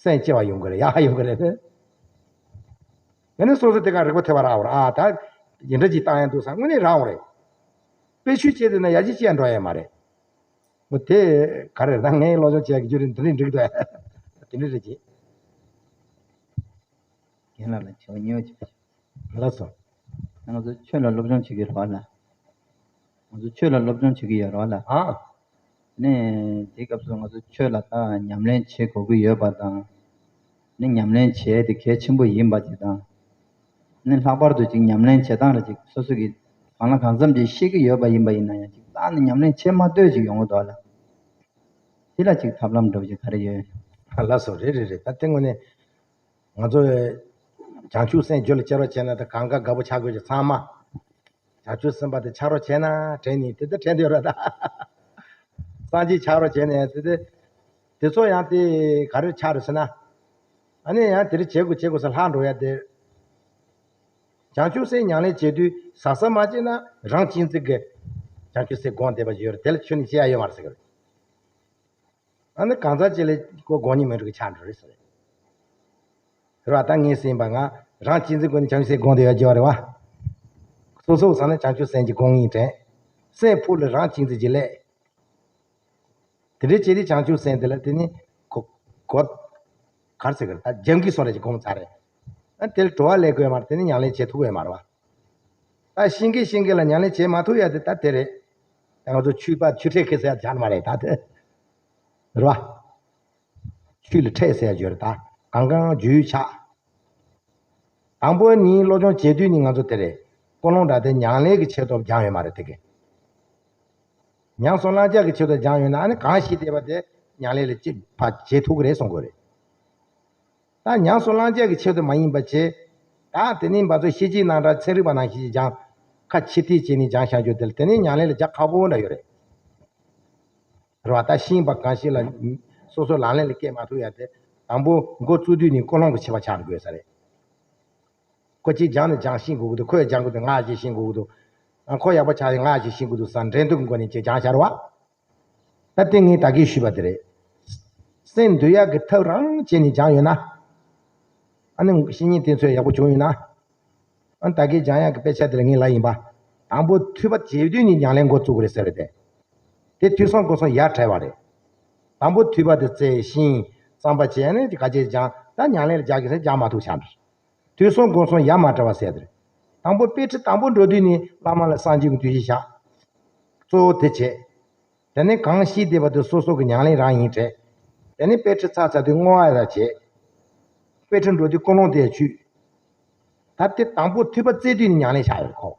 སེམས་སྐྱིད་པ་ཡོང་གི་རེད། ཡག་ཡོང་གི་རེད། ཨ་ནི་སོ་སོ་དེ་ག་རིག་པ་ཐེབས་པ་རག་པ་རེད། ཨ་ད་འདི་འདྲ་ཅིག་བཏང་ཡ་འདུག་བསམ་དངོས་གནས་རག་པ་རེད། དཔེ་ཆོས་བྱས་དུས་ན་ཡར་རྒྱས་ཅི་ཡང་འགྲོ་ཡ་མ་རེད། འོ་དེ་ག་རེ་རེད། ད་ངས་སློབ་སྦྱོང་བྱས་ཀྱི་རྒྱུ་རེད། འདི་འདྲས་འགྲིག་འདུག་དེ་འདྲས་རེད་ཅེས། རྒན་ལགས་ལ་བྱ་བ་ཉེ་བ་ཅིག་ལགས་སོ། ང་ཚོ་ཆོས་ལ་སློབ་སྦྱོང་བྱེད་ཀྱི་ཡོད་རེད་བ་ལགས། ང་ཚོ་ཆོས་ལ་སློབ་སྦྱོང་བྱེད་ཀྱི་ཡོད་རེད་བ་ལགས། ཨ། ནས་དེའི་སྐབས་སུ་ང་ཚོ་ཆོས་ལ་ད་ཉམས་ལེན་བྱེད་དགོས་ཀྱི་ཡོད་པ་དང་། ནི་ཉམས་ལེན་བྱེད་དེ་གལ་ཆེན་པོ་ཡིན་པ་ཅིག་དང་། ནི་ལྷག་པར་དུ་ཅིག་ཉམས་ལེན་བྱེད་སྟངས་རེ་ཅིག་སོ་སོ་གིས་གང་ལ་གང་འཚམ་ཅིག་ཤེས་ཀྱི་ཡོད་པ་ཡིན་པ་ཡིན་ན་ཡང་ཅིག་རྩ་ནས་ཉམས་ལེན་བྱེད་མ་འདོད་ཅིག་ཡོང་གི་འདུག་ལ། དེ་ལ་ཅིག་ཐབས་ལམ་འདྲ་པོ་ཅིག་ག་རེ་ཡོད། ལགས་སོ། རེད་རེད་རེད། ད་དེ་དངོས་གནས་ང་ཚོ་བྱང་ཆུབ་སེམས་རྒྱུད་ལ་སྐྱེ་རོགས་བྱས་ན་ད་གང་ག་དགའ་པོ་ཆགས་དགོས་ཀྱི་ཚང་མ། བྱང་ཆུབ་སེམས་དཔའ་དེ་ཆགས་རོགས་བྱས་ན་དྲན་ནས་དེ་ལྟར་དྲན་འདོད་ར་ད། སངས་རྒྱས་ཆགས་རོགས་བྱས་ནས་དེ་དེ། དེ་ཚོ་ཡང་དེ་ག་རེ་ཆགས་རེད་ཟེར་ན། ཨ་ནི་ཡང་དེ་རེ་བྱེད་དགོས་བྱེད་དགོས་ཟེར་ལྷག་འགྲོ་ཡ་དེ། བྱང་ཆུབ་སེམས་ཉམས་ལེན་བྱེད་དུས་ཟབ་ཟབ་མ་བྱས་ན་རང་གཅེས་འཛིན་གྱི་བྱང་ཆུབ་སེམས་སྒོམ་བསྡད་པ་ཡོད་རེད། དེ་ལ་ཁྱོན་ནས་བྱེད་ཡ་ཡོད་མ་རེད་ཟེར་གི་རེད། ཨ་ནི་གང་ཟག་ཅིག་ལ་ཁོ་དགོས་ཉེན་མེད་འགྲོ་གི་ཆགས་འགྲོ་རེད་ཟེར། རེད་བ། ད་ངས་ཟིན་པ་ང་རང་གཅེས་འཛིན་སྒོ་ནས་བྱང་ཆུབ་སེམས་སྒོམ་བསྡད་ཡོད་ཀྱི་བ་རེད་བ། སོ་སོ་བསམ་ན་བྱང་ཆུབ་སེམས་ཀྱི་སྒོམ་ངེས་དྲན། སེམས་ཕུགས་ལ་རང་གཅེས་འཛིན་གྱི་ལས། དེ་འདྲའི་བྱས་ཏེ་བྱང་ཆུབ་སེམས་དེ་ལ་དེ་ནི་གོ་གོ་གར་ཟེར་གི་རེད། ད་སྦྱང་གི་སོང་རེད་ཅེས་སྒོམ་ཚར་རེད། ཨ་དེ་ལ་གྲོལ་བ་ལས་དགོས་མ་རེད། དེ་ནི་ཉམས་ལེན་བྱེད་ཐུབ་ཡོད་མ་རེད་བ། ད་ཤེས་མཁན་ཤེས་མཁན་ལ་ཉམས་ལེན་བྱེད་མ་ཐུབ་ཡ་དེ་ད་དེ་རེད། ད་ང་ཚོ་ཆོས་པ་ཆོས་ཁྲིད་མཁན་ཟེར་ཡ་ཆགས་ནི་མ་རེད་ད་དེ། རེད་བ། ཆོས་ལ་ཁྲིད་ཟེར་ཡ་ཡོད་རེད་ད། གང་གང་རྒྱུས་ཆགས། དང་པོ་ནི་སློབ་སྦྱོང་བྱེད་དུས་ནི་ང་ཚོ་དེ་རེད། ཀུན་སློང་འདྲ་དེ་ཉམས་ལེན་གྱི་ཆེད་དུ་སྦྱངས་ཡོད་མ་རེད་དེ་གས། ཉམས་སུ་བླང་བྱ་གི་ཆེད་དུ་སྦྱངས་ཡོད་ན་ཨ་ནི་གང་ཤེས་བསྡད་པ་དེ་ཉམས་ལེན་ལ་ཅིག་ཕར་བྱེད་ཐུབ་ཀྱི་རེད་གསུང་དགོས་རེད། ད་ཉམས་སུ་བླང་བྱ་གི་ཆེད་དུ་མ་ཡིན་པ་བྱས། ད་དེ་ནི་ང་ཚོ་ཤེས་བྱའི་རྣམ་གྲངས་ཚན་རིག་པ་ནང་བཞིན་སྦྱངས། ཁ་ཕྱིར་བལྟས་བྱས་ནས་སྦྱངས་བཞག་རྒྱུ་དེ་ལ་དེ་ནི་ཉམས་ལེན་ལ་རྒྱག་ཁག་པོ་འདྲ་ཡོད་རེད། རེད་བ། ད་ཤེས་པ་གང་ཞིག་ལ་སོ་སོ་ལག་ལེན་ལ་བཀལ་མ་ཐུབ་ཡ་དེ། དང་པོ་འགོ་བཙུགས་དུས་ནས་ཀུན་སློང་གི་ཆེ་བ་ཆགས་དགོས་ས་རེད། ཁོ་གཅིག་སྦྱངས་ནས་སྦྱངས་ཤེས་དགོས་ཀྱི་འདུག་ཁོས་སྦྱང་དགོས་དུས་ང་ཞིག་ཤེས་དགོས་ཀྱི་འདུག་ཨ་ཁོ་ཡག་པོ་ཆགས་ཡིན་ང་ཞིག་ཤེས་དགོས་འདུག་བསམ་འགྲན་བསྡུར་གྱི་སྒོ་ནས་ཅིག་སྦྱངས་བཞག་རེད་བ། ད་དེ་ངས་ད་གིན་ཞུས་པ་དེ་རེད། སེམས་འདུལ་ཡག་གི་ཐབས་རང་བྱས་ནས་སྦྱངས་ཡོད་ན། ཨ་ནི་བཤེས་གཉེན་དེ་ཚོས་ཡག་པོ་བྱུང་ཡོད་ན། ཨ་ནི་ད་གིན་སྦྱང་ཡག་གི་དཔེ་ཆ་དེ་ལ་ངས་ལབ་ཡིན་པ། དང་པོ་ཐོས་པ་བྱེད་དུས་ནས་ཉམས་ལེན་འགོ་བཙུགས་དགོས་རེད་ཟེར་བ་དེ། དེ་ཐོས་བསམ་སྒོམ་གསུམ་ཡ་བྲལ་བ་རེད། དང་པོ་ཐོས་པ་དེ་བཙལ་ཤེས་བསམ་པ་བྱས་ནས་དེ་ག་ཅེས་སྦྱང་ད་ཉམས་ལེན་ལ་རྒྱག་གི་ཟེར་སྦྱང་མ་ཐུབ་ཆགས་འདུག་ཐོས་བསམ་སྒོམ་གསུམ་ཡ་མ་བྲལ་བ་ཟེར་དེ་རེད། དང་པོ་དཔེ་ཁྲིད་དང་པོ་འགྲོ་དུས་ནས་བླ་མ་ལ་སངས་རྒྱས་ཀྱི་འདུ་ཤེས་བཞག་གཙོ་བོ་དེ་བྱས། དེ་ནས་གང་ཤེས་བསྡད་པ་དེ་སོ་སོ་གི་ཉམས་ལེན་རང་ཡིན་དྲན། དེ་ནས་དཔེ་ཁྲིད་ཚར་ཚར་དུས་བསྔོ་བ་ཡང་བྱེད། དཔེ་ཁྲིད་འགྲོ་དུས་ཀུན་སློང་དེ་ཡང་ཆུད། ད་དེ་དང་པོ་ཐོས་པ་བཙལ་དུས་ནས་ཉམས་ལེན་བྱ་ཡོད་ཁོ།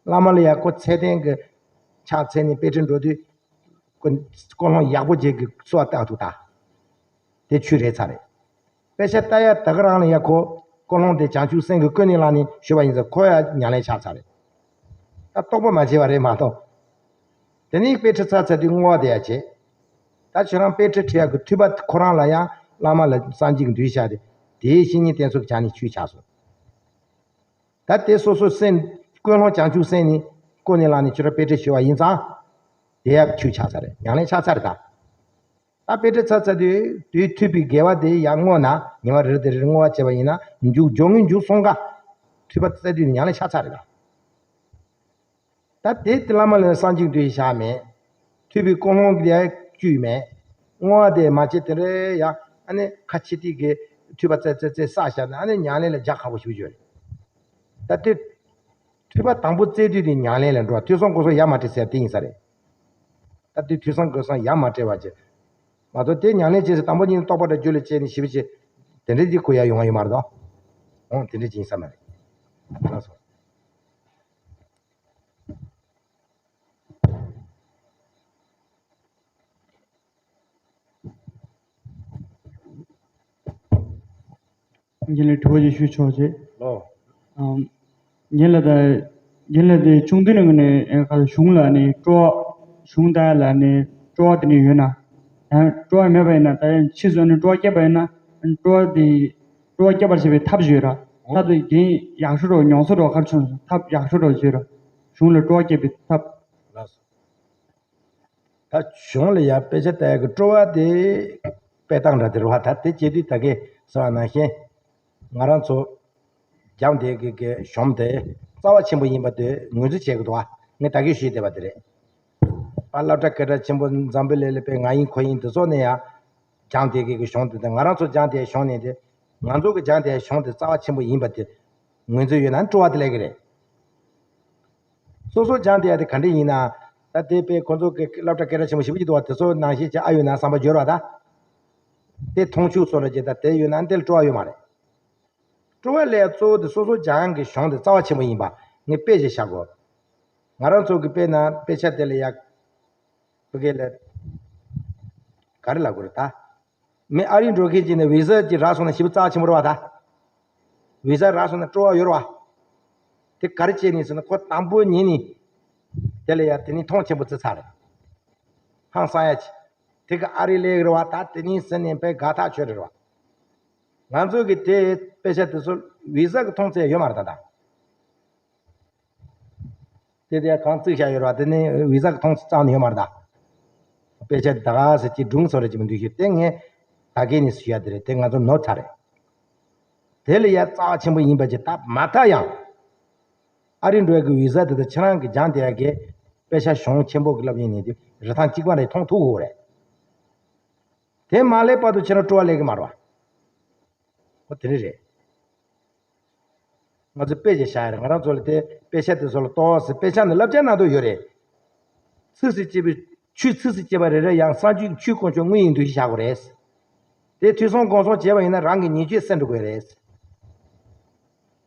བླ་མ་ལ་ཡང་ཁོ་ཚད་ལྡན་གྱི་ཕྱག་འཚལ་ནས་དཔེ་ཁྲིད་འགྲོ་དུས། ཀུན་ཀུན་སློང་ཡག་པོ་བྱེད་ཀྱི་གསོལ་བ་བཏབ་ཐུབ་ད། དེ་ཆུད་རེད་ཚར་རེད། དཔེ་ཆ་ལྟ་ཡ་ད་ག་རང་ལ་ཡ་ཁོ་ཀུན་སློང་དེ་བྱང་ཆུབ་སེམས་ཀྱིས་ཀུན་ནས་བསླངས་ནས་ཞུས་པ་ཡིན་ཙང་ཁོ་ཡ་ཉམས་ལེན་ཆགས་ཚར་རེད། ད་རྟོགས་པ་མ་བྱས་པ་རེད་མ་གཏོགས། དེ་ནས་དཔེ་ཁྲིད་ཚར་ཚར་དུས་བསྔོ་བ་དེ་ཡ་བྱེད། ད་ཁྱོད་རང་དཔེ་ཁྲིད་ཁྲིད་ཡ་གི་ཐོས་པ་ཁོ་རང་ལ་ཡང་བླ་མ་ལ་སངས་རྒྱས་ཀྱི་འདུ་ཤེས་བཞག་སྟེ། དེའི་བཤེས་གཉེན་བསྟེན་ཚུལ་གྱི་ཆ་ནས་ཆུད་ཆགས་སོང་། ད་དེ་སོ་སོ་སེམས་ཀུན་སློང་བྱང་ཆུབ་སེམས་ནི་ཀུན་ནས་བསླངས་ནས་ཁྱོད་རང་དཔེ་ཁྲིད་ཞུ་བ་ཡིན་ཙང་། དེ་ཡ་ཆུད་ཆགས་ཚར་རེད། ཉམས་ལེན་ཆགས་ཚར་རེད་ད། ད་དཔེ་ཁྲིད་ཚར་ཚར་དུས་དུས་ཐོས་པའི་དགེ་བ་དེ་ཡང་བསྔོ་ན་ཉི་མ་རེ་རེ་དེ་རེ་རེ་བསྔོ་བ་བྱས་པ་ཡིན་ན་མཇུག་མཇུག་ངོས་མཇུག་སོང་ག་ཐོས་པ་བཙལ་དུས་ཉམས་ལེན་ཆགས་ཚར་རེད་ད། ད་དེ་དེ་བླ་མ་ལ་སངས་རྒྱས་འདུ་ཤེས་བཞག་མེད། ཐོས་པའི་ཀུན་སློང་དེ་ཡང་བཅུད་མེད། བསྔོ་བ་དེ་མ་བྱས་དེ་འདྲའི་ཡང་ཨ་ནི་ཁ་ཕྱིར་བལྟས་ཀྱི་ཐོས་པ་བཙལ་བཙལ་བཙལ་བསགས་བཞག་ན་ཨ་ནི་ཉམས་ལེན་ལ་རྒྱག་ཁག་པོ་ཞིག་ཡོད་རེད། ད་དེ། ཐོས་པ་དང་པོ་བཙལ་དུས་དེ་ཉམས་ལེན་ལ་འགྲོ་བ་ཐོས་བསམ་སྒོམ་གསུམ་ཡ་མ་བྲལ་ཟེར་དེ་ཡིན་ས་རེད། ད་དེ་ཐོས་བསམ་སྒོམ་གསུམ་ཡ་མ་བྲལ་བ་བྱས། མ་གཏོགས་དེ་ཉམས་ལེན་བྱས་ཚེ་དང་པོ་ཉིད་རྟོགས་པ་དང་རྒྱུད་ལ་སྐྱེས་ནས་ཞི་བ་བྱས། དེ་འདྲའི་དེ་གོ་ཡ་ཡོང་བ་ཡོད་མ་རེད་དོ། འོང་དེ་འདྲའི་ཅིག་ཡིན་ས་མ་རེད། ལགས་སོ། རྒན་ལགས་དྲི་བ་ཅིག་ཞུ་ཆོག་ཅེས། ལོ། ཨམ། རྒན་ལགས་ད། རྒན་ལགས་དེ་ཆུང་དུས་ནས་ངོས་ནས་ཨེ་ག་གཞུང་ལ་ནི་སྤྲོ་བ། གཞུང་ལྟ་ཡ་ལ་ནི་སྤྲོ་བ་དེ་ནས་ཡོད་ན། ཡང་སྤྲོ་བ་མེད་པ་ཡིན་ན་ད་ཡང་ཕྱིས་སུ་ནི་སྤྲོ་བ་སྐྱེས་པ་ཡིན་ན་སྤྲོ་བ་དེ། སྤྲོ་བ་སྐྱེད་པར་བྱེད་པའི་ཐབས་ཤིག་ཡོད་ར། ད་དུ་དེ་ཡག་ཤོས་རོ་ཉོང་ས་རོ་ཁར་ཆུང་ཐབས་ཡག་ཤོས་རོ་བྱེད་རོ། གཞུང་ལ་སྤྲོ་བ་སྐྱེད་པའི་ཐབས། ལགས་སོ། ད་གཞུང་ལ་ཡང་དཔེ་ཆ་ལྟ་ཡག་གི་སྤྲོ་བ་དེ་དཔེ་སྟངས་འདྲ་དེ་རེད་བ། ད་དེ་བྱེད་དུས་ད་གས་ཟེར་བ་ནང་བཞིན། ང་རང་ཚོ་སྦྱངས་བསྡད་ཀྱི་གི་གཞུང་དེ་རྩ་བ་ཆེན་པོ་ཡིན་པ་དེ་ངོས་འཛིན་བྱེད་དགོས་འདུག་བ། ངས་ད་གས་ཞུས་བསྡད་པ་དེ་རེད། ཨ་སློབ་གྲྭ་སྐད་གྲགས་ཆེན་པོ་འཛམ་བུ་གླིང་ལ་དཔེ་ང་ཡིན་ཁོ་ཡིན་དེ་ཚོ་ནས་ཡང་སྦྱངས་བསྡད་ཀྱི་གི་གཞུང་དེ་དང་། ང་རང་ཚོ་སྦྱངས་བསྡད་གཞུང་ནས་དེ། ང་ཚོ་གི་སྦྱངས་བསྡད་གཞུང་དེ་རྩ་བ་ཆེན་པོ་ཡིན་པ་དེ་ངོས་འཛིན་ཡོད་ན་སྤྲོ་བ་དེ་སླེབས་ཀྱི་རེད། སོ་སོ་སྦྱངས་བསྡད་ཡ་དེ་ག་འདྲ་ཡིན་ན། ད་དེ་དཔེ་ཁོ་ཚོ་གི་སློབ་གྲྭ་སྐད་གྲགས་ཆེན་པོ་ཞེ་པོ་ཅིག་འདུག་བ། དེ་ཚོ་ནང་བཞིན་བྱས་ཨ་ཡོད་ན་བསམ་པ་འགྱུར་བ་ད། དེ་མཐོང་ཆུང་བཟོ་འདྲ་བྱས་ད་དེ་ཡོད་ན་དེ་ལ་སྤྲོ་བ་ཡོད་མ་རེད། སྤྲོ་བ་ལས་གཙོ་བོ་དེ་སོ་སོ་སྦྱངས་ཀྱི་གཞུང་དེ་རྩ་བ་ཆེན་པོ་ཡིན་པ་ངས་དཔེ་ཞིག་བཞག་གོ། ང་རང་ཚོ་གི་དཔེར་ན་དཔེ་ཆ་དེ་ལ་ཡ། བོད་སྐད་ལ་ག་རེ་ལབ་དགོས་རེད་ད། མི་ཨ་རི་འགྲོ་མཁན་ཅིག་ནས་བི་ཟ་ཅིག་རག་སོང་ན་ཞེ་པོ་རྩ་ཆེན་པོ་རེད་བ་ད། བི་ཟ་རག་སོང་ན་སྤྲོ་བ་ཡོད་རེད་བ། དེ་ག་རེ་བྱས་ནས་ཟེར་ན་ཁོ་དང་པོ་ཉིད་ནས་དེ་ལ་ཡ་དེ་ནས་མཐོང་ཆེན་པོ་བརྩི་ཚར་རེད། ཧང་སང་ཡ་ཅིག་དེ་ག་ཨ་རི་སླེབས་རེད་བ་ད། དེ་ནས་ཟེར་ནས་དཔེ་དགའ་ཐག་ཆོད་རེད་བ། ང་ཚོ་གི་དེ་དཔེ་ཆ་དེ་ཚོ་བི་ཟ་གི་མཐོང་ཚད་ཡོད་མ་རེད་ད་ད། དེ་དེ་གང་བརྩིས་བཞག་ཡོད་རེད་བ། དེ་ནི་བི་ཟ་གི་མཐོང་ཚད་རྩ་ནས་ཡོད་མ་རེད་ད། དཔེ་ཆ་དེ་ད་ག་ཟེར་གྱི་སྒྲུང་བཟོ་རེ་ཅིག་མི་འདུག་ཤེས། དེ་ངས་ད་གས་ནས་ཞུ་ཡ་དེ་རེད། དེ་ང་ཚོ་ནོར་ཚར་རེད། དེ་ལ་ཡ་རྩ་བ་ཆེན་པོ་ཡིན་པ་ཅིག་ད་མ་མཐའ་ཡང་། ཨ་རི་འགྲོ་ཡ་གི་བི་ཟ་དེ་དང་ཁྱེད་རང་གི་སྦྱངས་བསྡད་ཡ་གི་དཔེ་ཆ་གཞུང་ཆེན་པོ་གི་སློབ་གཉེར་ནས་དེ་རིན་ཐང་གཅིག་པ་རེ་མཐོང་ཐུབ་དགོས་རེད། དེ་མ་སླེབས་བར་དུ་ཁྱེད་རང་སྤྲོ་བ་སླེབས་ཀྱི་མ་རེད་བ། ཨོ་དེ་རེད་རེད། ང་ཚོ་དཔེ་ཅིག་བཞག་ཡ་རེད། ང་རང་ཚོ་ལ་དེ་དཔེ་ཆ་དེ་ཚོ་ལ་ལྟོས་ཟེར། དཔེ་ཆ་ནི་བསླབ་བྱ་ནང་དུ་ཡོད་རེད། ཚིགས་སུ་བཅད་པའི་ཆོས་ཚིགས་སུ་བཅད་པ་རེ་རེ་ཡང་གསང་སྤྱོད་ཆོས་དཀོན་མཆོག་དངོས་ཡིན་འདུ་ཤེས་བཞག་དགོས་རེད། དེ་ཐོས་བསམ་སྒོམ་གསུམ་བྱས་པ་ཡིན་ན་རང་གི་ཉེས་སྤྱོད་སེལ་འགྲོ་དགོས་རེད།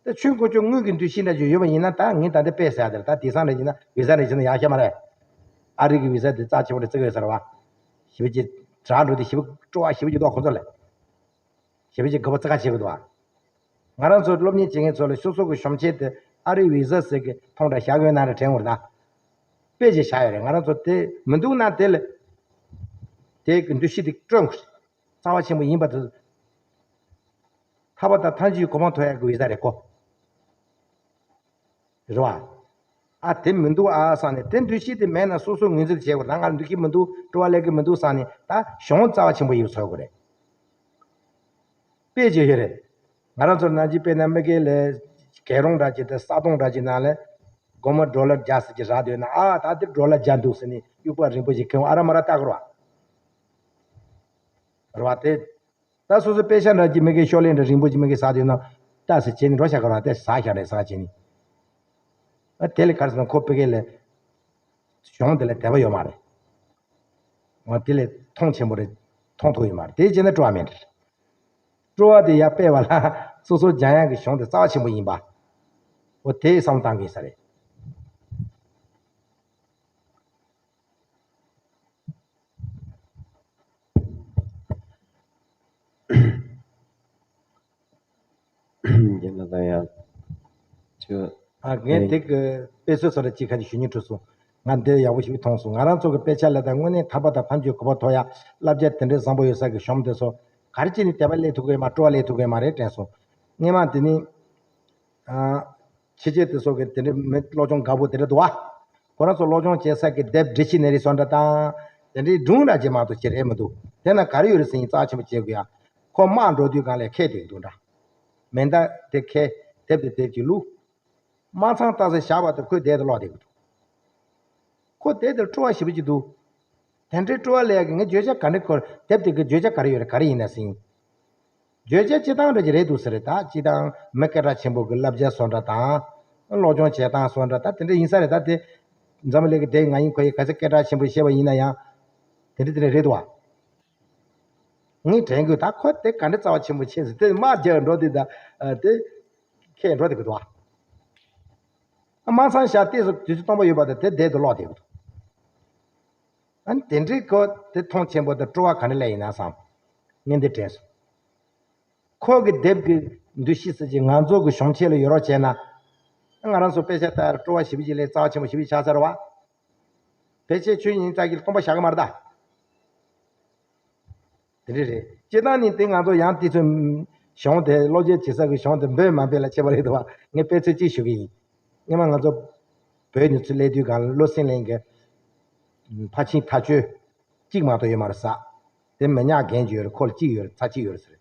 དེ་ཆོས་དཀོན་མཆོག་དངོས་ཀྱི་འདུ་ཤེས་འདྲ་ཅིག་ཡོད་པ་ཡིན་ན། ད་ངས་ད་འདི་དཔེ་ཟེར་ཡ་དེ་རེད། ད་དེང་སང་འདྲ་ཡིན་ན་བི་ཟ་འདྲ་བྱས་ན་ཡག་ཤོས་མ་རེད། ཨ་རི་གི་བི་ཟ་དེ་རྩ་ཆེན་པོ་རེད་བརྩི་གི་ཡོད་ས་རེད་བ། ཞེ་པོ་ཅིག་དྲག་འགྲོ་དེ་ཞེ་པོ་སྤྲོ་བ་ཞེ་པོ་ཅིག་འདུག་ཁོ་ཚོ་ལ། ཞེ་པོ་ཅིག་དགའ་པོ་བརྩི་ག་བྱེད་དགོས་འདུག་བ། ང་རང་ཚོ་སློབ་གཉེར་བྱེད་མཁན་ཚོ་ལ་སོ་སོ་གི་གཞུང་ཆེན་དེ་ཨ་རི་བི་ཟ་ཟེར་གི་མཐོང་འདྲ་བཞག་ཡོད་ན་རེ་དྲན་འོང་རེད་ད། དཔེ་ཅིག་བཞག་ཡོད་རེད། ང་རང་ཚོ་དེ་མི་འདུག་ན་དེ་ལ་དེ་གི་འདུ་ཤེས་དེ་སྐྲུན་དགོས་རེད། རྩ་བ་ཆེན་པོ་ཡིན་པ་དེ། ཐར་པ་དང་ཐམས་ཅད་གོ་འཕང་ཐོབ་ཡག་གི་བི་ཟ་རེད་ཁོ། རེད་བ། ཨ་དེ་མི་འདུག་ཨ་བསམ་ནས། དེ་འདུ་ཤེས་དེ་མེད་ན་སོ་སོ་ངོས་འཛིན་བྱེད་དགོས། ད་ང་ལ་འདུ་ཤེས་མི་འདུག་སྤྲོ་བ་སླེབས་ཀྱི་མི་འདུག་བསམ་ནས། ད་གཞུང་རྩ་བ་ཆེན་པོ་ཡིན་པ་ཚོར་དགོས་རེད། དཔེ་ཅིག་ཡོད་རེད། ང་རང་ཚོ་ནང་ཆེན་དཔེར་ན་མི་སྒེར་ལ་གད་རུང་འདྲ་ཅིག་དང་ས་དོང་འདྲ་ཅིག་ནང་ལ་སྒོར་མོ་ཌོ་ལར་བརྒྱ་ཙམ་ཅིག་རག་འདུག་ན། ཨ་ད་འདིར་ཌོ་ལར་བརྒྱ་འདུག་ཟེར་ནས་དབྱུག་པ་རིང་པོ་ཅིག་ཁེངས་ཨ་ར་མ་ར་ལྟ་དགོས་རེད་བ། རེད་བ། དེ། ད་སོ་སོ་དཔེ་ཆ་འདྲ་ཅིག་མི་སྒེར་ཤོག་ལྷེ་འདྲ་རིང་པོ་ཅིག་མི་སྒེར་ཟ་འདུག་ན། ལྟ་ཟེར་བྱས་ནས་འགྲོ་བཞག་ག་རེད་བ། དེ་ཟ་བཞག་རེད་ཟ་བྱས་ནས། ཨ་དེ་ལས་ག་རེ་ཟེར་ན་ཁོ་དཔེ་སྐད་ལས་གཞུང་དེ་ལ་དད་པ་ཡོད་མ་རེད། འོ་དེ་ལས་མཐོང་ཆེན་པོ་རེད། མཐོང་ཐུབ་ཡོད་མ་རེད། དེ་བྱས་ན་སྤྲོ་བ་མེད་རེད། སྤྲོ་བ་དེ་ཡར་སྤེལ་བ་ལ་སོ་སོ་སྦྱང་ཡག་གི་གཞུང་དེ་རྩ་བ་ཆེན་པོ་ཡིན་པ། འོ་དེ་བསམ་བློ་བཏང་དགོས་ས་རེད། རྒན་ལགས་དང་ཡང་ཁྱོད། ཨ་ངས་དེ་གི་དཔེ་མཚོན་སོགས་ལ་ཅིག་ཁ་ཅིག་ཞུ་སྙིང་བྲོ་སོང་། ང་འདི་ཡག་པོ་ཞིག་མཐོང་སོང་། ང་རང་ཚོ་གི་དཔེ་ཆ་ལ་ད་དངོས་གནས་ཐར་པ་དང་ཐམས་ཅད་གོ་འཕང་ཐོབ་ཡ་བསླབ་བྱ་དེ་འདྲའི་བཟང་པོ་ཡོད་ས་གི་གཞུང་དེ་ཚོ་ག་རེ་བྱས་ནས་དད་པ་སླེབས་ཐུབ་ཀྱི་མ། སྤྲོ་བ་སླེབས་ཐུབ་ཀྱི་མ་རེད་དྲན་སོང་། སྔས་མ་དེ་ནི། ཨ། ཕྱི་རྒྱལ་དེ་ཚོ་གི་དེ་འདྲའི་མི་སློབ་སྦྱོང་དགའ་པོ་དེ་འདྲ་འདུག་བ། ཁོ་རང་ཚོ་སློབ་སྦྱོང་བྱེད་ས་གི་དེབ་འབྲི་ཤེས་ནི་རེད་སོང་འདྲ་དང་། དེ་འདྲའི་སྒྲུང་འདྲ་ཅིག་མ་གཏོགས་ཅི་རེད་མི་འདུག་དེ་ན་ག་རེ་ཡོད་རེད་ཟེར་ཡིན་རྩ་ཆེན་པོ་བྱེད་དགོས་ཡ། ཁོ་དམག་འགྲོ་དུས་སྒང་ལ་ཁལ་བསྡད་འདུག་འདྲ། མེ་མདའ་དེ་ཁལ། དེབ་དེ་དེབ་ཀྱི་བླུགས། དམག་མཚམས་ལྟ་ས་བཞག་པ་དང་ཁོས་བསྡད་དེ་ཀློག་བསྡད་ཀྱི་འདུག་ཁོ་བསྡད་དེ་སྤྲོ་བ་ཞེ་པོ་ཅིག་འདུག་དེ་འདྲའི་སྤྲོ་བ་ལས་ཀྱི་ངས་བརྗོད་བྱ་ག་འདྲ་ཁོ་དེབ་དེ་གི་བརྗོད་བྱ་ག་རེ་ཡོད་རེད། ག་རེ་ཡིན་ན་ཟིན། བརྗོད་བྱ་སྤྱི་བཏང་འདྲ་ཅིག་རེད་འདུག་ཟེར་རེད། ད་སྤྱི་བཏང་མི་སྐད་གྲགས་ཆེན་པོ་གི་བསླབ་བྱ་བཟོ་འདྲ་དང་། སློབ་སྦྱོང་བྱེད་སྟངས་བཟོ་འདྲ་ད་དེ་འདྲ་ཡིན་ས་རེད། ད་དེ་འཛམ་བུ་གླིང་གི་དེ་ང་ཡིན་ཁོ་ཡིན་ག་ཚོད་སྐད་གྲགས་ཆེན་པོ་བཤད་པ་ཡིན་ན་ཡང་། དེ་འདྲ་དེ་འདྲ་རེད་འདུག་བ། ངས་དྲན་དགོས། ད་ཁོ་དེ་ག་འདྲ་རྩ་བ་ཆེན་པོ་བྱས་ཟེར་དེ་དམག་རྒྱག་འགྲོ་དུས་ད་དེ་ཁྱེད་འགྲོ་དེ་གི་འདུག་བ། དམག་མཚམས་བཞག་ལྟས་སུ་དུས་ཚོད་སྟོང་པ་ཡོད་པ་དང་དེ་བསྡད་དུ་ཀློག་བསྡད་ཀྱི་འདུག་ཨ་ནི་དེ་འདྲའི་སྐོར་དེ་མཐོང་ཆེན་པོ་དང་སྤྲོ་བ་ག་འདྲ་སླེབས་ཡིན་ན་བསམ། ངས་འདི་དྲན་སོང་། ཁོ་གི་དེབ་ཀྱི་འདུ་ཤེས་ཟེར་གྱི་ང་ཚོ་གི་གཞུང་ཆེན་ལ་ཡོད་རོགས་བྱས་ན། ང་རང་ཚོ་དཔེ་ཆ་ལྟ་ཡར་སྤྲོ་བ་ཞེ་པོ་ཅིག་སླེབས། རྩ་བ་ཆེན་པོ་ཞེ་པོ་ཅིག་ཆགས་ཚར་བ། ཕལ་ཆེར་ཆོས་ཉིད་རྩ་གི་སྟོང་པ་བཞག་གི་མ་རེད་ད། དེ་འདྲ་རེད། སྤྱིར་བཏང་ནི་དེ་ང་ཚོ་ཡང་དེ་ཚོ་ གཞུང་དེ་སློབ་སྦྱོང་བྱེད་ས་གི་གཞུང་དེ་འབོད་མ་འབོད་ལ་ཁྱད་པར་ཡོད་དོ། ངས་དཔེ་མཚོན་གཅིག་ཞུ་གི་ཡིན། སྔོན་མ་ང་ཚོ་བོད་ནས་ཚུར་སླེབས་དུས་སྒང་ལ་བློ་སེང་གླིང་གི་ཕར་ཕྱིན་ཐག་གཅོད་གཅིག་མ་གཏོགས་ཡོད་མ་རེད་ཟེར། དེ་མི་ཉག་རྒན་གཅིག་ཡོད་རེད། ཁོ་ལ་གཅིག་ཡོད་རེད། ཚར་གཅིག་ཡོད་རེད་ཟེར།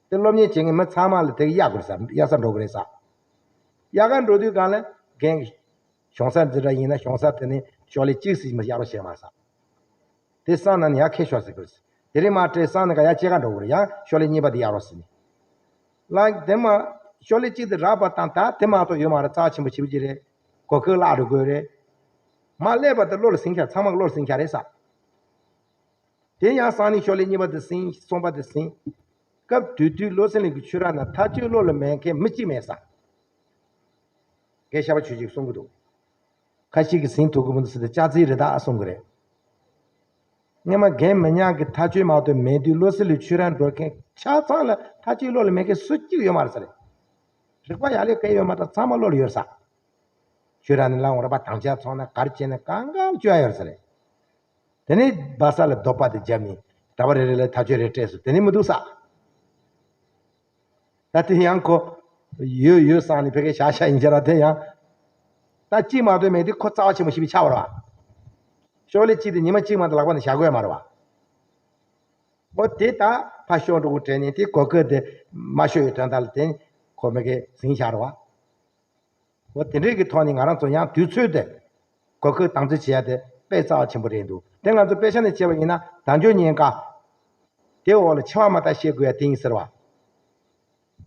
དེ་སློབ་གཉེར་བྱེད་མཁན་མི་ཚང་མ་ལ་དེ་གི་གཡར་དགོས་རེད་ཟེར། གཡར་ས་འགྲོ་གི་རེད་ཟེར། གཡར་ག་འགྲོ་དུས་སྒང་ལ་རྒན་གཞུང་ས་འཛིན་གྲྭ་ཡིན་ན་གཞུང་ས་དེ་ནས་ཤོག་ལྷེ་གཅིག་ཙམ་གཡར་རོགས་བྱས་མ་ཟེར། དེ་སང་ནས་ཡར་ཁྱེར་ཤོག་ཟེར་གི་རེད། དེ་རིང་མ་སྤྲད། སང་ནས་ག་ཡར་སྐྱེལ་ག་འགྲོ་གི་རེད། ཡང་ཤོག་ལྷེ་གཉིས་པ་དེ་གཡར་རོགས་ཟེར་ནས། ལགས་དེ་མ་ཤོག་ལྷེ་གཅིག་དེ་རག་པ་དང་ད་དེ་མ་གཏོགས་ཡོད་མ་རེད། རྩ་ཆེན་པོ་ཞེ་པོ་ཅིག་རེད། གོ་སྐབས་བརླག་འགྲོ་དགོས་རེད། མར་སླེབས་པ་དེ་བློ་ལ་ཟིན་ཁྱེར། ཚང་མ་གི་བློ་ལ་ཟིན་ཁྱེར་རེད་ཟེར། དེ་ཡང་སང་ནས་ཤོག་ལྷེ་གཉིས་པ་དེ་ཟིན། གསུམ་པ་དེ་ཟིན། སྐབས་དེ་དུས་བློ་སེང་གླིང་གི་ཆོས་ར་ནང་ཐག་གཅོད་བློ་ལ་མེད་མཁན་མི་གཅིག་མེད་ཟེར། རྒན་ཤར་པ་ཆོས་སྐྱིད་གསུང་གི་འདུག་ཁ་ཤས་ཀྱིས་ཟིན་ཐུབ་ཀྱི་མི་འདུག་ཟེར་ཏེ་སྐྱག་རྫུན་རེད་ད་གསུང་གི་རེད། སྔོན་མ་རྒན་མི་ཉག་གི་ཐག་གཅོད་མ་གཏོགས་མེད་དུས་བློ་སེང་གླིང་ཆོས་རར་འགྲོ་མཁན་ཆ་ཚང་ལ་ཐག་གཅོད་བློ་ལ་མེད་མཁན་སུ་གཅིག་ཡོད་མ་རེད་ཟེར། རིག་པ་ཡག་ལས་གང་ཡོད་མ་རེད། ཚང་མ་བློ་ལ་ཡོད་ཟེར། ཆོས་ར་ནས་ལངས་འོང་ར་པ་དམ་བཅའ་ཚོགས་ན་ག་རེ་བྱས་ན་གང་ག་ལ་སྤྱོད་ཡ་ཡོད་ཟེར། དེ་ནས་སྦ་ས་ལ་རྡོག་པ་དེ་བརྒྱབ་ནས་གྲྭ་པ་རེ་རེ་ལ་ཐག་གཅོད་རེ་སྤྲད་སོང་། དེ་ནས་མི་འདུག་ཟེར། ད་དེ་ཡང་ཁོ་ཡོད་ཡོད་བསམ་ནས་ཕ་གིར་བཞག་བཞག་ཡིན་ཟེར་བ་དེ་ཡང་། ད་གཅིག་མ་གཏོགས་མེད་དུས་ཁོ་རྩ་བ་ཆེན་པོ་ཞེ་པོ་ཆགས་པ་རེད་བ། ཤོག་ལྷེ་གཅིག་དེ་ཉི་མ་གཅིག་མ་གཏོགས་ལག་པ་ནས་བཞག་དགོས་མ་རེད་བ། འོ་དེ་ད་ཕར་ཤོག་འགྲོ་དགོས་དྲན་ནས་དེ་གོ་སྐབས་དེ་མ་ཤོར་བའི་དོན་དག་ལ་བརྟེན་ཁོ་མ་གིར་ཟིན་བཞག་རེད་བ། འོ་དེ་འདྲའི་གི་ཐོག་ནས་ང་རང་ཚོ་ཡང་དུས་ཚོད་དེ་གོ་སྐབས་དམ་འཛིན་བྱེད་ཡ་དེ་དཔེ་རྩ་བ་ཆེན་པོ་རེད་འདུག་དེ་ང་ཚོ་དཔེ་ཆ་ནས་བྱས་པ་ཡིན་ན་དལ་འབྱོར་རྙེད་དཀའ། དེ་འོག་ལ་འཆི་བ་མ་དག་ཤེས་དགོས་ཡ་དེ་ཡིན་ཟེར་བ།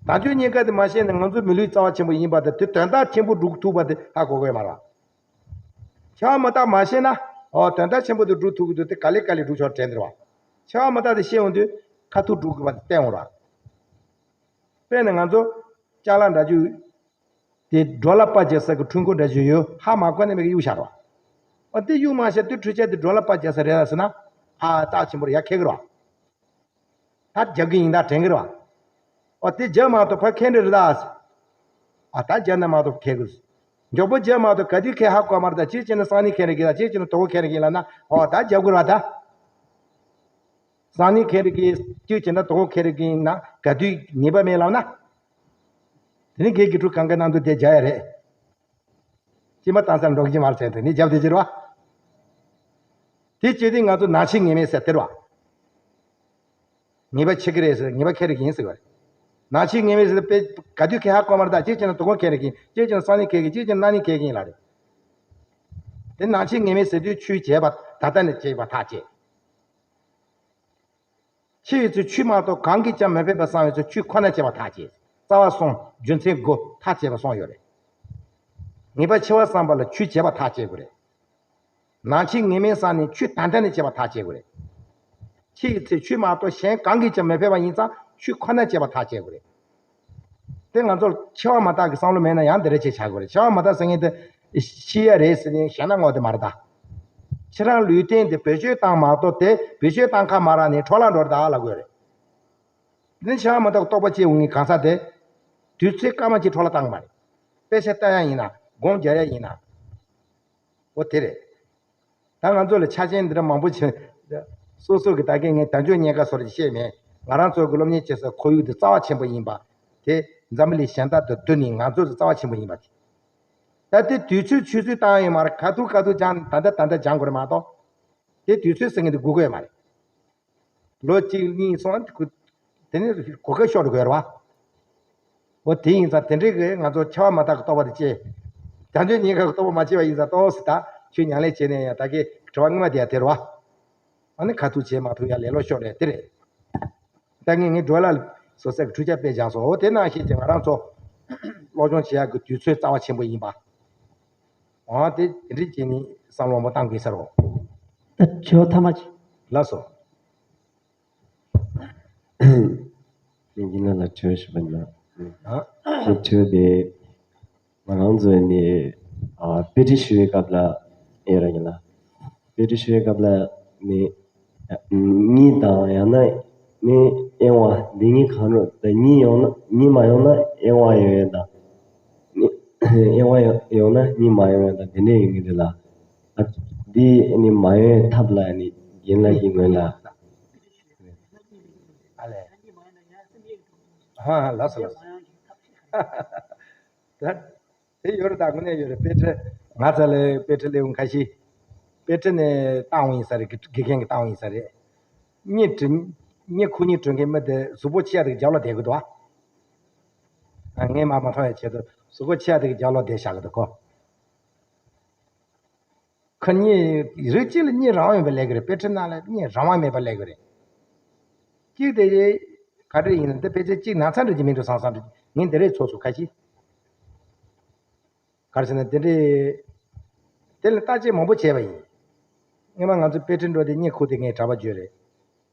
དལ་འབྱོར་རྙེད་དཀའ་དེ་མ་ཤེས་ན་ང་ཚོའི་མི་ལུས་རྩ་བ་ཆེན་པོ་ཡིན་པ་དེ་དེ་དོན་དག་ཆེན་པོ་སྒྲུབ་ཐུབ་པ་དེ་ཧ་གོ་དགོས་མ་རེད་བ། འཆི་བ་མ་དག་མ་ཤེས་ན་ཨོ་དོན་དག་ཆེན་པོ་དེ་སྒྲུབ་ཐུབ་ཀྱི་འདུག་དེ་ག་ལེ་ག་ལེ་སྒྲུབ་ཆོག་དྲན་འདིར་བ། འཆི་བ་མ་དག་དེ་ཤེས་འོང་དུས་ཁ་ཐུག་སྒྲུབ་དགོས་པ་དེ་བསྟན་འོང་ར། དཔེར་ན་ང་ཚོ་ཅ་ལག་འདྲ་རྒྱུ་དེ་སྒྲོ་ལ་པ་བརྒྱབ་ས་གི་འཕྲུལ་འཁོར་འདྲ་རྒྱུ་ཡོད། ཧ་མ་གོ་ནས་མི་གི་གཡུག་བཞག་རོགས། ཨ་དེ་གཡུག་མ་བཞག་དུས་འཕྲུལ་ཆས་དེ་སྒྲོ་ལ་པ་བརྒྱབ་ས་རེད་ལ་ཟེར་ན་ཧ་རྩ་ཆེན་པོར་ཡར་འཁྱེར་གི་རོགས། ད་རྒྱབ་གི་ཡིན་ད་དྲན་གི་རོགས། ཨ་དེ་རྒྱབ་མ་གཏོགས་ཕར་འཁྱེར་འདྲ་རེད་ད་ཟེར། ཨ་ད་རྒྱབ་ན་མ་གཏོགས་འཁྱེར་གི་རེད། མགྱོགས་པོ་རྒྱབ་མ་གཏོགས་ག་དུས་འཁྱེར་ཧ་གོ་མ་རེད་ད། གཅིག་བྱས་ན་སང་ཉིན་འཁྱེར་གི་ད། གཅིག་བྱས་ན་དོ་དགོང་འཁྱེར་གི་ལབ་ན་ཨོ་ད་རྒྱབ་དགོས་རེད་བ་ད། སང་ཉིན་འཁྱེར་གི་གཅིག་བྱས་ན་དོ་དགོང་འཁྱེར་གི་ཡིན་ན་ག་དུས་ངེས་པ་མེད་ལབ་ན། དེ་ནི་དགེ་དགེ་ཕྲུག་གང་ག་གནང་འདུག་དེ་རྒྱག་ཡ་རེད། ཅི་མ་བཏང་སར་འགྲོ་གི་ཅི་མ་རེད་ཟེར་དེ་ནི་རྒྱབ་དེ་ཅི་རེད་བ། དེ་བྱས་དུས་ང་ཚོ་ནང་ཆོས་ངེས་མེད་ཟེར་དེ་རེད་བ། ངེས་པ་ཆགས་ཀྱི་རེད་ཟེར། ངེས་པ་འཁྱེར་གི་ཡིན་ཟེར་བ་རེད། ནང་ཆོས་ངེས་མེད་ཟེར་དཔེ་ག་དུས་འཁྱེར་ཧ་གོ་མ་རེད་ད། གཅིག་བྱས་ན་དོ་དགོང་འཁྱེར་གི་ཡིན། གཅིག་བྱས་ན་སང་ཉིན་འཁྱེར་གི་ཡིན། གཅིག་བྱས་ན་གནངས་ཉིན་འཁྱེར་གི་ཡིན་ལབ་རེད། དེ་ནང་ཆོས་ངེས་མེད་ཟེར་དུས་ཆོས་བྱས་པ་ད་ལྟ་ནས་བྱས་པ་ཐག་བཅད། འཆི་བའི་ཚེ་ཆོས་མ་གཏོགས་གང་གིས་ཀྱང་མི་ཕོད་པར་གསང་བའི་ཚེ་ཆོས་ཁོ་ན་བྱས་པ་ཐག་བཅད། རྩ་བ་གསུམ་རྒྱུ་མཚན་དགུ་ཐག་བཅད་པ་གསུངས་ཡོད་རེད། ངེས་པ་འཆི་བ་བསམ་པ་ལ་ཆོས་བྱས་པ་ཐག་བཅད་དགོས་རེད། ནང་ཆོས་ངེས་མེད་བསམ་ནས་ཆོས་ད་ལྟ་ནས་བྱས་པ་ཐག་བཅད་དགོས་རེད། འཆི་བའི་ཚེ་ཆོས་མ་གཏོགས་གཞན་གང་གིས་ཀྱང་མི་ཕོད་པ་ཡིན་ཙང་ཆོས་ཁོ་ན་བྱས་པ་ཐག་བཅད་དགོས་རེད། དེ་ང་ཚོར་འཆི་བ་མ་དག་གི་བསམ་བློ་མེད་ན་ཡང་འདི་འདྲ་བྱས་བྱ་དགོས་རེད། འཆི་བ་མ་དག་ཟེར་མཁན་དེ་ཤི་ཡ་རེད་ཟེར་ནས་བཤད་ན་ངོ་དེ་མ་རེད་ད། ཁྱེད་རང་ལུས་རྟེན་དེ་བེད་སྤྱོད་བཏང་མ་གཏོགས་དེ་བེད་སྤྱོད་བཏང་ཁ་མ་རག་ནས་འཕྲོ་བརླག་འགྲོ་རེད་ད་ལབ་དགོས་རེད། འདི་ནི་འཆི་བ་མ་དག་རྟོགས་པ་སྐྱེ་འོང་གི་གང་ཟག་དེ་དུས་ཚོད་སྐར་མ་གཅིག་འཕྲོ་བརླག་བཏང་གི་མ་རེད། དཔེ་ཆ་ལྟ་ཡ་ཡིན་ན་སྒོམ་རྒྱག་ཡ་ཡིན་ན། འོ་དེ་རེད། ད་ང་ཚོ་ལ་ཆ་རྐྱེན་འདི་འདྲ་མང་པོ་བྱུང་། སོ་སོ་གི་ད་གིན་ངས་དལ་འབྱོར་རྙེད་དཀའ་སོགས་ཀྱི་བཤད་མེད། ང་རང་ཚོ་གི་སློབ་གཉེར་བྱེད་སའི་ཁོར་ཡུག་འདི་རྩ་བ་ཆེན་པོ་ཡིན་པ། དེ་འཛམ་བུ་གླིང་གཞན་དག་དང་བསྡུར་ནས་ང་ཚོ་འདི་རྩ་བ་ཆེན་པོ་ཡིན་པ་དེ། ད་དེ་དུས་ཚོད་ཆུད་ཟོས་བཏང་ཡོད་མ་རེད། ག་དུས་ག་དུས་སྦྱང་ད་ལྟ་ད་ལྟ་སྦྱང་དགོས་རེད་མ་གཏོགས། དེ་དུས་ཚོད་ཟེར་མཁན་དེ་སྒུག་དགོས་ཡོད་མ་རེད། ལོ་གཅིག་གཉིས་སོང་། དེ་ནས་གོ་སྐབས་ཤོར་འགྲོ་གི་ཡོད་རེད་བ། འོ་དེ་ཡིན་ཙང་དེ་འདྲའི་གི་ང་ཚོ་འཆི་བ་མ་དག་གི་རྟོགས་པ་དེ་སྐྱེ། དལ་འབྱོར་རྙེད་དཀའ་གི་རྟོགས་པ་མ་སྐྱེས་པ་ཡིན་ཙང་ཏོག་ཙམ་ད་ཆོས་ཉམས་ལེན་བྱས་ནས་ཡང་ད་གི་དྲི་བ་སྔོན་མ་དེ་ཡང་དེ་རེད་བ། ཨ་ནི་ཁ་ཐུག་བྱེད་མ་ཐུབ་ཡང་ལེ་ལོ་ཤོར་རེད་དེ་རེད། ད་ངས་ངའི་སྒྲོལ་ལ་བཟོ་ས་གི་འཕྲུལ་ཆས་དཔེ་སྦྱངས་སོང་། འོ་དེ་ནང་བཞིན་གྱི་ང་རང་ཚོ་སློབ་སྦྱོང་བྱེད་ཡག་གི་དུས་ཚོད་རྩ་བ་ཆེན་པོ་ཡིན་པ། འོ་དེ་དེ་འདྲའི་བྱས་ནས་བསམ་བློ་མང་པོ་བཏང་དགོས་ས་རེད། ད་དྲི་བ་ཐ་མ་ཅིག་ལགས་སོ། ཡིན་ན་ལ་དྲི་བ་ཞུ་བ་ཡིན་ན། ཨ། དེ་དྲི་བ་དེ་ང་རང་ཚོ་ནི་ཨ་དཔེ་ཁྲིད་ཞུ་བའི་སྐབས་ལ་ཡོད་ར་ཡིན་ལ། དཔེ་ཁྲིད་ཞུ་བའི་སྐབས་ལ་ནི་གཉིད་དང་ཡང་ན་ནི་གཡེང་བ་འདི་གཉིས་གང་རུང་དེ་གཉིད་ཡོང་ན་གཉིད་མ་ཡོང་ན་གཡེང་བ་ཡོང་ཡས་དང་། གཡེང་བ་ཡོང་ན་གཉིད་མ་ཡོང་ཡས་དང་དེ་འདྲ་ཡིན་གྱི་འདུག་ལ། ཨ་འདི་ནི་མ་ཡོང་ཡས་ཐབས་ལ་ནི་རྒན་ལགས་ཀྱི་ངོས་ལ། ཨ་ལས། ཨ། ཨ་ལགས་སོ་ལགས་སོ། ད་དེ་ཡོད་རེད། ད་དངོས་གནས་ཡོད་རེད། དཔེ་ཁྲིད་ང་ཚོ་ལ་དཔེ་ཁྲིད་སླེབས་ཡོང་ཁ་ཤས། དཔེ་ཁྲིད་ནས་བཏང་བ་ཡིན་ས་རེད། དགེ་དགེ་རྒན་གྱིས་བཏང་བ་ཡིན་ས་རེད། གཉིད་དྲན་གཉིད་ཁུག་གཉིད་དྲན་མཁན་མི་དེ་གཟུགས་པོ་ཆེ་ཡ་དེ་གི་རྒྱབ་ལོགས་བསྡད་དགོས་འདུག་ཨ། ངས་མ་མ་མཐོང་ཡ་ཆེད་དུ་གཟུགས་པོ་ཆེ་ཡ་དེ་གི་རྒྱབ་ལོགས་བསྡད་བཞག་གི་འདུག་གོ། ཁོ་གཉིད་རིགས་གཅིག་ལ་གཉིད་རང་དབང་ཡོད་པ་ལས་ཀྱི་རེད། དཔེ་ཁྲིད་ནང་ལ་གཉིད་རང་དབང་མེད་པ་ལས་ཀྱི་རེད། གཅིག་དེ་ག་རེ་ཡིན་ན། འདི་ཕལ་ཆེར་གཅིག་ན་ཚ་འདྲ་གྱི་མི་འདུག་བསམ་བསམ་འདྲ་ངས་འདི་རེད་ཚོར་སོང་ཁ་ཤས། ག་རེ་ཟེར་ན་དེ་འདྲའི་དེ་ལ་བརྟག་དཔྱད་མང་པོ་བྱས་པ་ཡིན། སྔོན་མ་ང་ཚོ་དཔེ་ཁྲིད་འགྲོ་དེ་གཉིད་ཁུག་དེ་ངས་གྲྭ་པ་བརྗོད་རེད།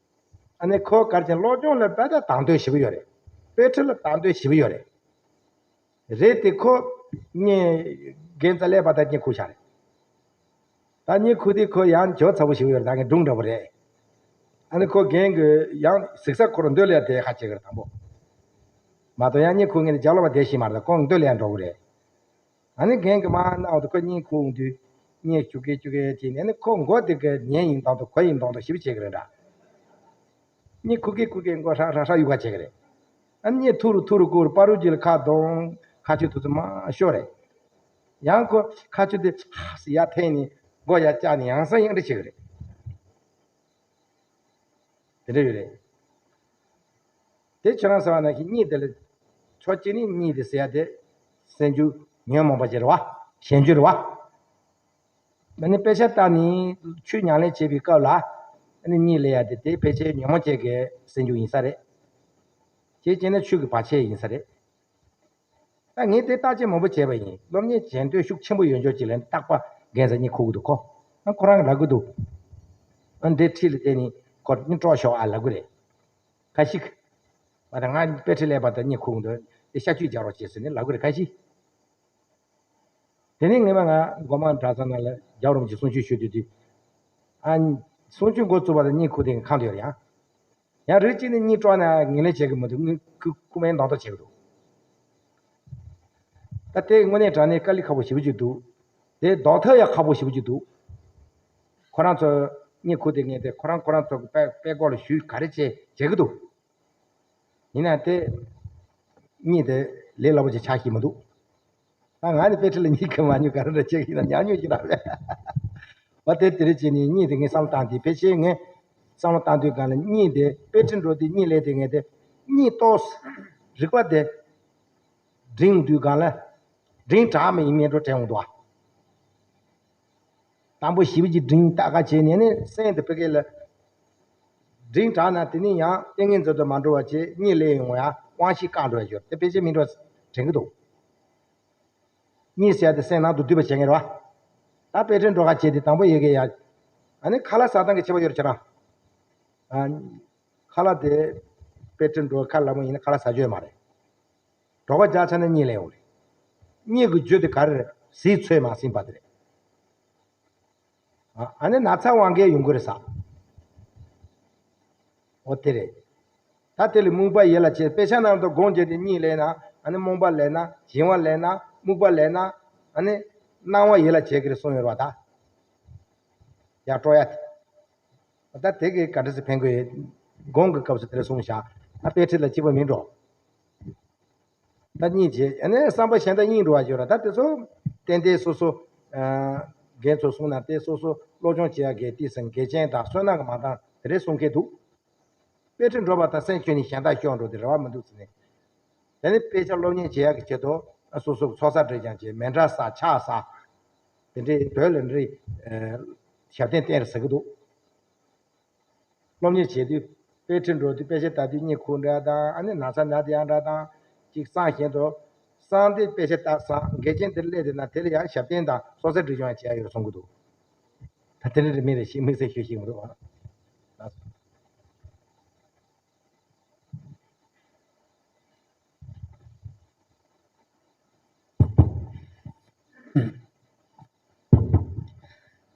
ཨ་ནི་ཁོ་ག་རེ་བྱས་ན་སློབ་སྦྱོང་ལ་དཔེ་ད་དང་དོད་ཞེ་པོ་ཡོད་རེད། དཔེ་ཁྲིད་ལ་དང་དོད་ཞེ་པོ་ཡོད་རེད། རེད་དེ་ཁོ་གཉིད་རྒན་རྩ་སླེབས་པ་ད་གཉིད་ཁུག་ཤག་རེད། ད་གཉིད་ཁུག་དུས་ཁོ་ཡང་འཇོ་ཚ་པོ་ཞིག་ཡོད་རེད། ད་ངས་སྒྲུང་འདྲ་པོ་རེད། ཨ་ནི་ཁོ་རྒན་གྱིས་ཡང་གཟིགས་ས་ཁོ་རང་འདོད་ལ་ཡ་དེ་ཁ་བྱེད་ཀྱི་རེད་དང་པོ། མ་གཏོགས་ཡང་གཉིད་ཁུག་མཁན་དེ་རྒྱབ་ལོགས་པ་བསྡད་ཤེས་མ་རེད། ད་ཁོ་འདོད་ལ་ཡ་འགྲོ་གི་རེད། ཨ་ནི་རྒན་གྱིས་མར་གནང་བ་དེ་ཁོ་གཉིད་ཁུག་འོང་དུས་གཉིད་ཤུགས་ཀྱིས་ཤུགས་ཀྱིས་བྱས་ནས། ཨ་ནི་ཁོ་མགོ་དེ་ག་ཉལ་ཡིན་མདོག་མདོག་གོ་ཡིན་མདོག་མདོག་ཞེ་པོ་བྱེད་ཀྱི་རེད་འདྲ། གཉིད་ཁུག་གི་ཁུག་གི་མགོ་ཧྲག་ཧྲག་ཧྲག་གཡུག་ག་བྱེད་ཀྱི་རེད། ཨ་ནི་གཉིད་ཐུག་རུ་ཐུག་རུ་ཁུག་རུ་པ་རུ་རྗེས་ལ་ཁ་གདོང་ཁ་ཆུ་ཐུག་ཚོ་མ་ཤོར་རེད། ཡང་ཁོ་ཁ་ཆུ་དེ་ཧ་སི་ཡར་འཐེན་ནས་མགོ་ཡར་བཀྱགས་ནས་ཡང་སང་ཡང་འདྲི་བྱེད་ཀྱི་རེད། དེ་འདྲ་ཡོད་རེད། དེ་ཁྱོད་རང་ཟེར་བ་ནང་བཞིན་གཉིད་དེ་ལ་ཕྱོགས་གཅིག་ནས་གཉིད་དེ་ཟེར་ཡ་དེ་གསན་རྒྱུ་ཉོན་མོངས་པ་ཅིག་རེད་བ། ཞེན་རྒྱུ་རེད་བ། ཨ་ནི་དཔེ་ཆ་ལྟ་ནས་ཆོས་ཉམས་ལེན་བྱེད་པའི་སྐབས་ལ་ཨ་ནི་གཉིད་སླེབས་ཡ་དེ་དེ་ཕལ་ཆེར་ཉོན་མོངས་ཅན་གྱི་གསན་རྒྱུ་ཡིན་ས་རེད། དེ་བྱས་ན་ཆོས་ཀྱི་བར་ཆད་ཡིན་ས་རེད། ད་ངས་དེ་བརྟག་དཔྱད་མང་པོ་བྱས་པ་ཡིན། སློབ་གཉེར་བྱེད་འདོད་ཤུགས་ཆེན་པོ་ཡོད་འཇོག་ཅིག་ལ་རྟག་པར་རྒན་ཟེར་གཉིད་ཁུག་གི་འདུག་གོ། ཨ་ཁོ་རང་གིས་ལབ་གི་འདུག་ཨ་འདི་ཁྲིད་ལ་བརྟེན་ནས་ཁོ་གཉིད་དཀྲོག་ཤོག་ཨ་ལབ་གི་རེད། ཁ་ཤིག་ཨ་ད་ང་དཔེ་ཁྲིད་ལས་པ་དང་གཉིད་ཁུག་གི་འདུག་དེ་ཤ་ཆུས་རྒྱག་རོགས་བྱེད་ཟེར་ནས་ལབ་གི་རེད། ཁ་ཤིག་དེ་ནས་ངས་མ་ང་སྒོ་མང་གྲྭ་ཚང་ནང་ལ་རྒྱལ་བ་རིན་པོ་ཆེ་གསུང་ཆོས་ཞུ་དུས་དུས། ཨ་གསུང་ཆོས་འགོ་བཙུགས་པ་དང་གཉིད་ཁུག་དེ་ཁང་དུ་ཡོད་རེད་ཡ། ཡང་རིགས་གཅིག་ནས་གཉིད་དཀྲོག་ན་ངན་ལེན་བྱེད་ཀྱི་མི་འདུག་དངུལ་ཁུག་ཁུག་མའི་མདོག་མདོག་བྱེད་ཀྱི་འདུག་ད་དེ་དངོས་གནས་དྲང་གནས་དཀའ་ལས་ཁག་པོ་ཞེ་པོ་ཅིག་འདུག་དེ་ལྡོག་ཐབས་ཡང་ཁག་པོ་ཞེ་པོ་ཅིག་འདུག་ཁོ་རང་ཚོ་གཉིད་ཁུག་དེ་ངས་དེ་ཁོ་རང་ཁོ་རང་ཚོ་གི་དཔེ་དཔེ་སྐོར་ལ་ཞུས་ག་རེ་བྱས་བྱེད་ཀྱི་འདུག་ཡིན་ན་དེ་གཉིད་དེ་ལས་སླ་པོ་ཅིག་ཆགས་ཀྱི་མི་འདུག་ད་ང་ནི་དཔེ་ཁྲིད་ལ་གཉིད་ཁུག་མ་མྱོང་། ག་རེ་འདྲ་བྱེད་ཀྱི་ཡིན་ན་ཉམས་མྱོང་ཞིག་རག་པས། འོ་དེ་དེ་རེད་བྱས་ནས་གཉིད་དེ་ངས་བསམ་བློ་བཏང་དུས། ཕལ་ཆེར་ངས་བསམ་བློ་བཏང་དུས་སྒང་ལ་གཉིད་དེ་དཔེ་ཁྲིད་འགྲོ་དུས་གཉིད་ལས་དེ་ངས་དེ་གཉིད་ཏོག་རིག་པ་དེ་འབྲིང་དུས་སྒང་ལ་འབྲིང་དྲགས་མ་ཡིན་མིན་འགྲོ་དྲན་འོང་འདུག་ཨ། དང་པོ་ཞིབ་ཀྱི་འབྲིང་ལྟ་ག་བྱས་ནས་ནི་སེམས་དེ་ཕ་གི་ལ་འབྲིང་དྲགས་ན་དེ་ནི་ཡང་ཏིང་ངེ་འཛིན་དུ་མ་འགྲོ་བ་བྱས་གཉིད་ལས་ཡོང་ཡ་དབང་ཤེད་བཀག་འགྲོ་ཡ་ཞོར་དེ་ཕལ་ཆེར་མིན་འགྲོ་དྲན་གི་འདུག་གཉིད་ཟེར་ཡ་དེ་སེམས་ནང་དུ་སྡུད་པ་བྱེད་ངེས་རེད་བ། ད་དཔེ་ཁྲིད་འགྲོ་ག་བྱས་དེ་དང་པོ་ཡི་གེ་ཡ། ཨ་ནི་ཁ་ལག་ཟ་སྟངས་ཀྱི་ཁྱད་པར་ཡོད་རེད་ཁྱེད་རང་། ཨ། ཁ་ལག་དེ་དཔེ་ཁྲིད་འགྲོ་ཁ་ལག་མོ་ཡིན་ན་ཁ་ལག་ཟ་རྒྱུ་ཡོད་མ་རེད། གྲོད་ཁོག་རྒྱགས་ཆགས་ན་གཉིད་ལས་ཡོང་རེད། གཉིད་ཀྱི་རྒྱུ་དེ་ག་རེ་རེད། ཟས་ཚོད་མ་ཟིན་པ་དེ་རེད། ཨ་ཨ་ནི་ན་ཚ་དབང་གིས་ཡོང་གི་རེད་ས། འོ་དེ་རེད། ད་དེ་ལས་རྨུགས་པ་ཡིད་ལ་བྱེད། དཔེ་ཆ་ནང་དུ་སྒོམ་བྱས་ཏེ་གཉིད་ལས་ན། ཨ་ནི་རྨོངས་པ་ལས་ན། ཞེན་པ་ལས་ན། རྨུགས་པ་ལས་ན། ཨ་ནི་སྣང་བ་ཡིད་ལ་བྱེད་ཀྱི་རེད་གསུངས་ཡོད་རེད་བ་ད། ཡར་སྤྲོ་ཡ་དེ། ད་དེ་གིས་ག་འདྲ་སེ་ཕན་གི་ཡོད། སྒོམ་གྱི་སྐབས་སུ་དེ་འདྲ་གསུངས་བཞག་ཨ་དཔེ་ཁྲིད་ལ་གཅིག་པ་མིན་འགྲོ། ད་གཉིད་བྱེད། ཨ་ནི་བསམ་པ་གཞན་དག་གཉིད་འགྲོ་བ་ཡོད་ར། ད་དེ་ཚོ་ཏན་ཏན་སོ་སོ། ཨ། རྒན་ཚོ་གསུངས་ན་དེ་སོ་སོ་སློབ་སྦྱོང་བྱེད་ཡ་གི་དེ་སེམས་འགལ་རྐྱེན་དང་བསོད་ནམས་ཀྱི་མ་འདང་དེ་རེ་གསུང་མཁན་འདུག་དཔེ་ཁྲིད་འགྲོ་བ་དང་སེམས་ཁྱོད་ནི་གཞན་དག་ཤོར་འགྲོ་དེ་རེ་བ་མི་འདུག་ཟེར་ནས། དེ་ནི་དཔེ་ཆ་སློབ་གཉེར་བྱེད་ཡག་གི་ཆེད་དུ་སོ་སོ་གི་ཚོགས་བསགས་སྒྲིབ་སྦྱང་བྱེད། མཎྜལ་བསགས། ཕྱག་བསགས། དེ་འདྲའི་བོད་ལ་འདྲའི་ཞབས་བརྟན་བསྟེན་རེ་ཟེར་གི་འདུག་སློབ་གཉེར་བྱེད་དུས་དཔེ་ཁྲིད་འགྲོ་དུས་དཔེ་ཆ་ལྟ་དུས་གཉིད་ཁུག་འདྲ་དང་། ཨ་ནི་ན་ཚ་ན་དེ་ཡང་འདྲ་དང་། ཅིག་སང་བཞིན་དུ་སང་སྟེ་དཔེ་ཆ་ལྟ་སང་འགལ་རྐྱེན་དེ་སླེབས་དེ་ན་དེ་ལ་ཡང་ཞབས་བརྟན་དང་ཚོགས་བསགས་སྒྲིབ་སྦྱང་བྱེད་ཡག་ཡོད་གསུང་གི་འདུག་ད་དེ་འདྲ་རེ་མིན་རེ་ཞིག་དམིགས་བསལ་ཤོད་ཤེས་མི་འདུག་ཨ།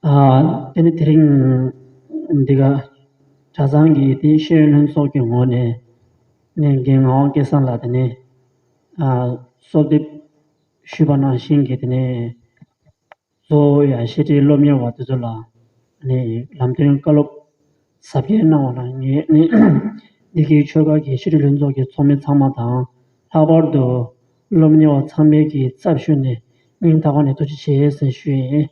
ཨ། དེ་ནི་དེ་རིང་འདི་ག་གྲྭ་ཚང་གི་དེ་ཤེས་ཡོན་ལྷན་ཚོགས་ཀྱི་ངོས་ནས་ནི་རྒན་ངག་དབང་སྐལ་བཟང་ལགས་དེ་ནི། ཨ། གསོལ་འདེབས་ཞུས་པ་ནང་བཞིན་གྱི་དེ་ནི། གཙོ་བོ་ཡང་བཤད་ཁྲིད་སློབ་གཉེར་བ་དེ་ཚོ་ལ་ནི་ལམ་སྟོན་བཀའ་སློབ་ཟབ་རྒྱས་གནང་བ་ལ་ངས་ནི་ འདི་གའི་ཆོལ་ཁ་གི་བཤད་སྒྲུབ་ལྷན་ཚོགས་ཀྱི་ཚོགས་མི་ཚང་མ་དང་། ལྷག་པར་དུ་སློབ་གཉེར་བ་ཚང་མའི་གི་ཚབ་ཞུས་ནས་སྙིང་ཐག་པ་ནས་ཐུགས་རྗེ་ཆེ་ཟེར་ཞུ་ཡིན།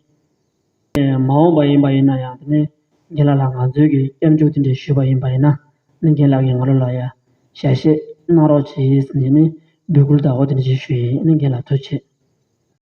མ་འོངས་པ་ཡིན་པ་ཡིན་ན་ཡང་དེ་ནས་རྒན་ལགས་ལ་ང་ཚོའི་གི་སྐྱབས་འཇུག་དེ་འདྲ་ཞུས་པ་ཡིན་པ་ཡིན་ན། ནི་རྒན་ལགས་ཀྱིས་ང་རང་ལ་ཡ་ཞལ་བཞེས་གནང་རོགས་གྱིས་ཟེར་ནས་ནི་འབོད་སྐུལ་བདག་པོ་དེ་འདྲ་ཞིག་ཞུས་ཡིན། ནི་རྒན་ལགས་ཐུགས་རྗེ་ཆེ།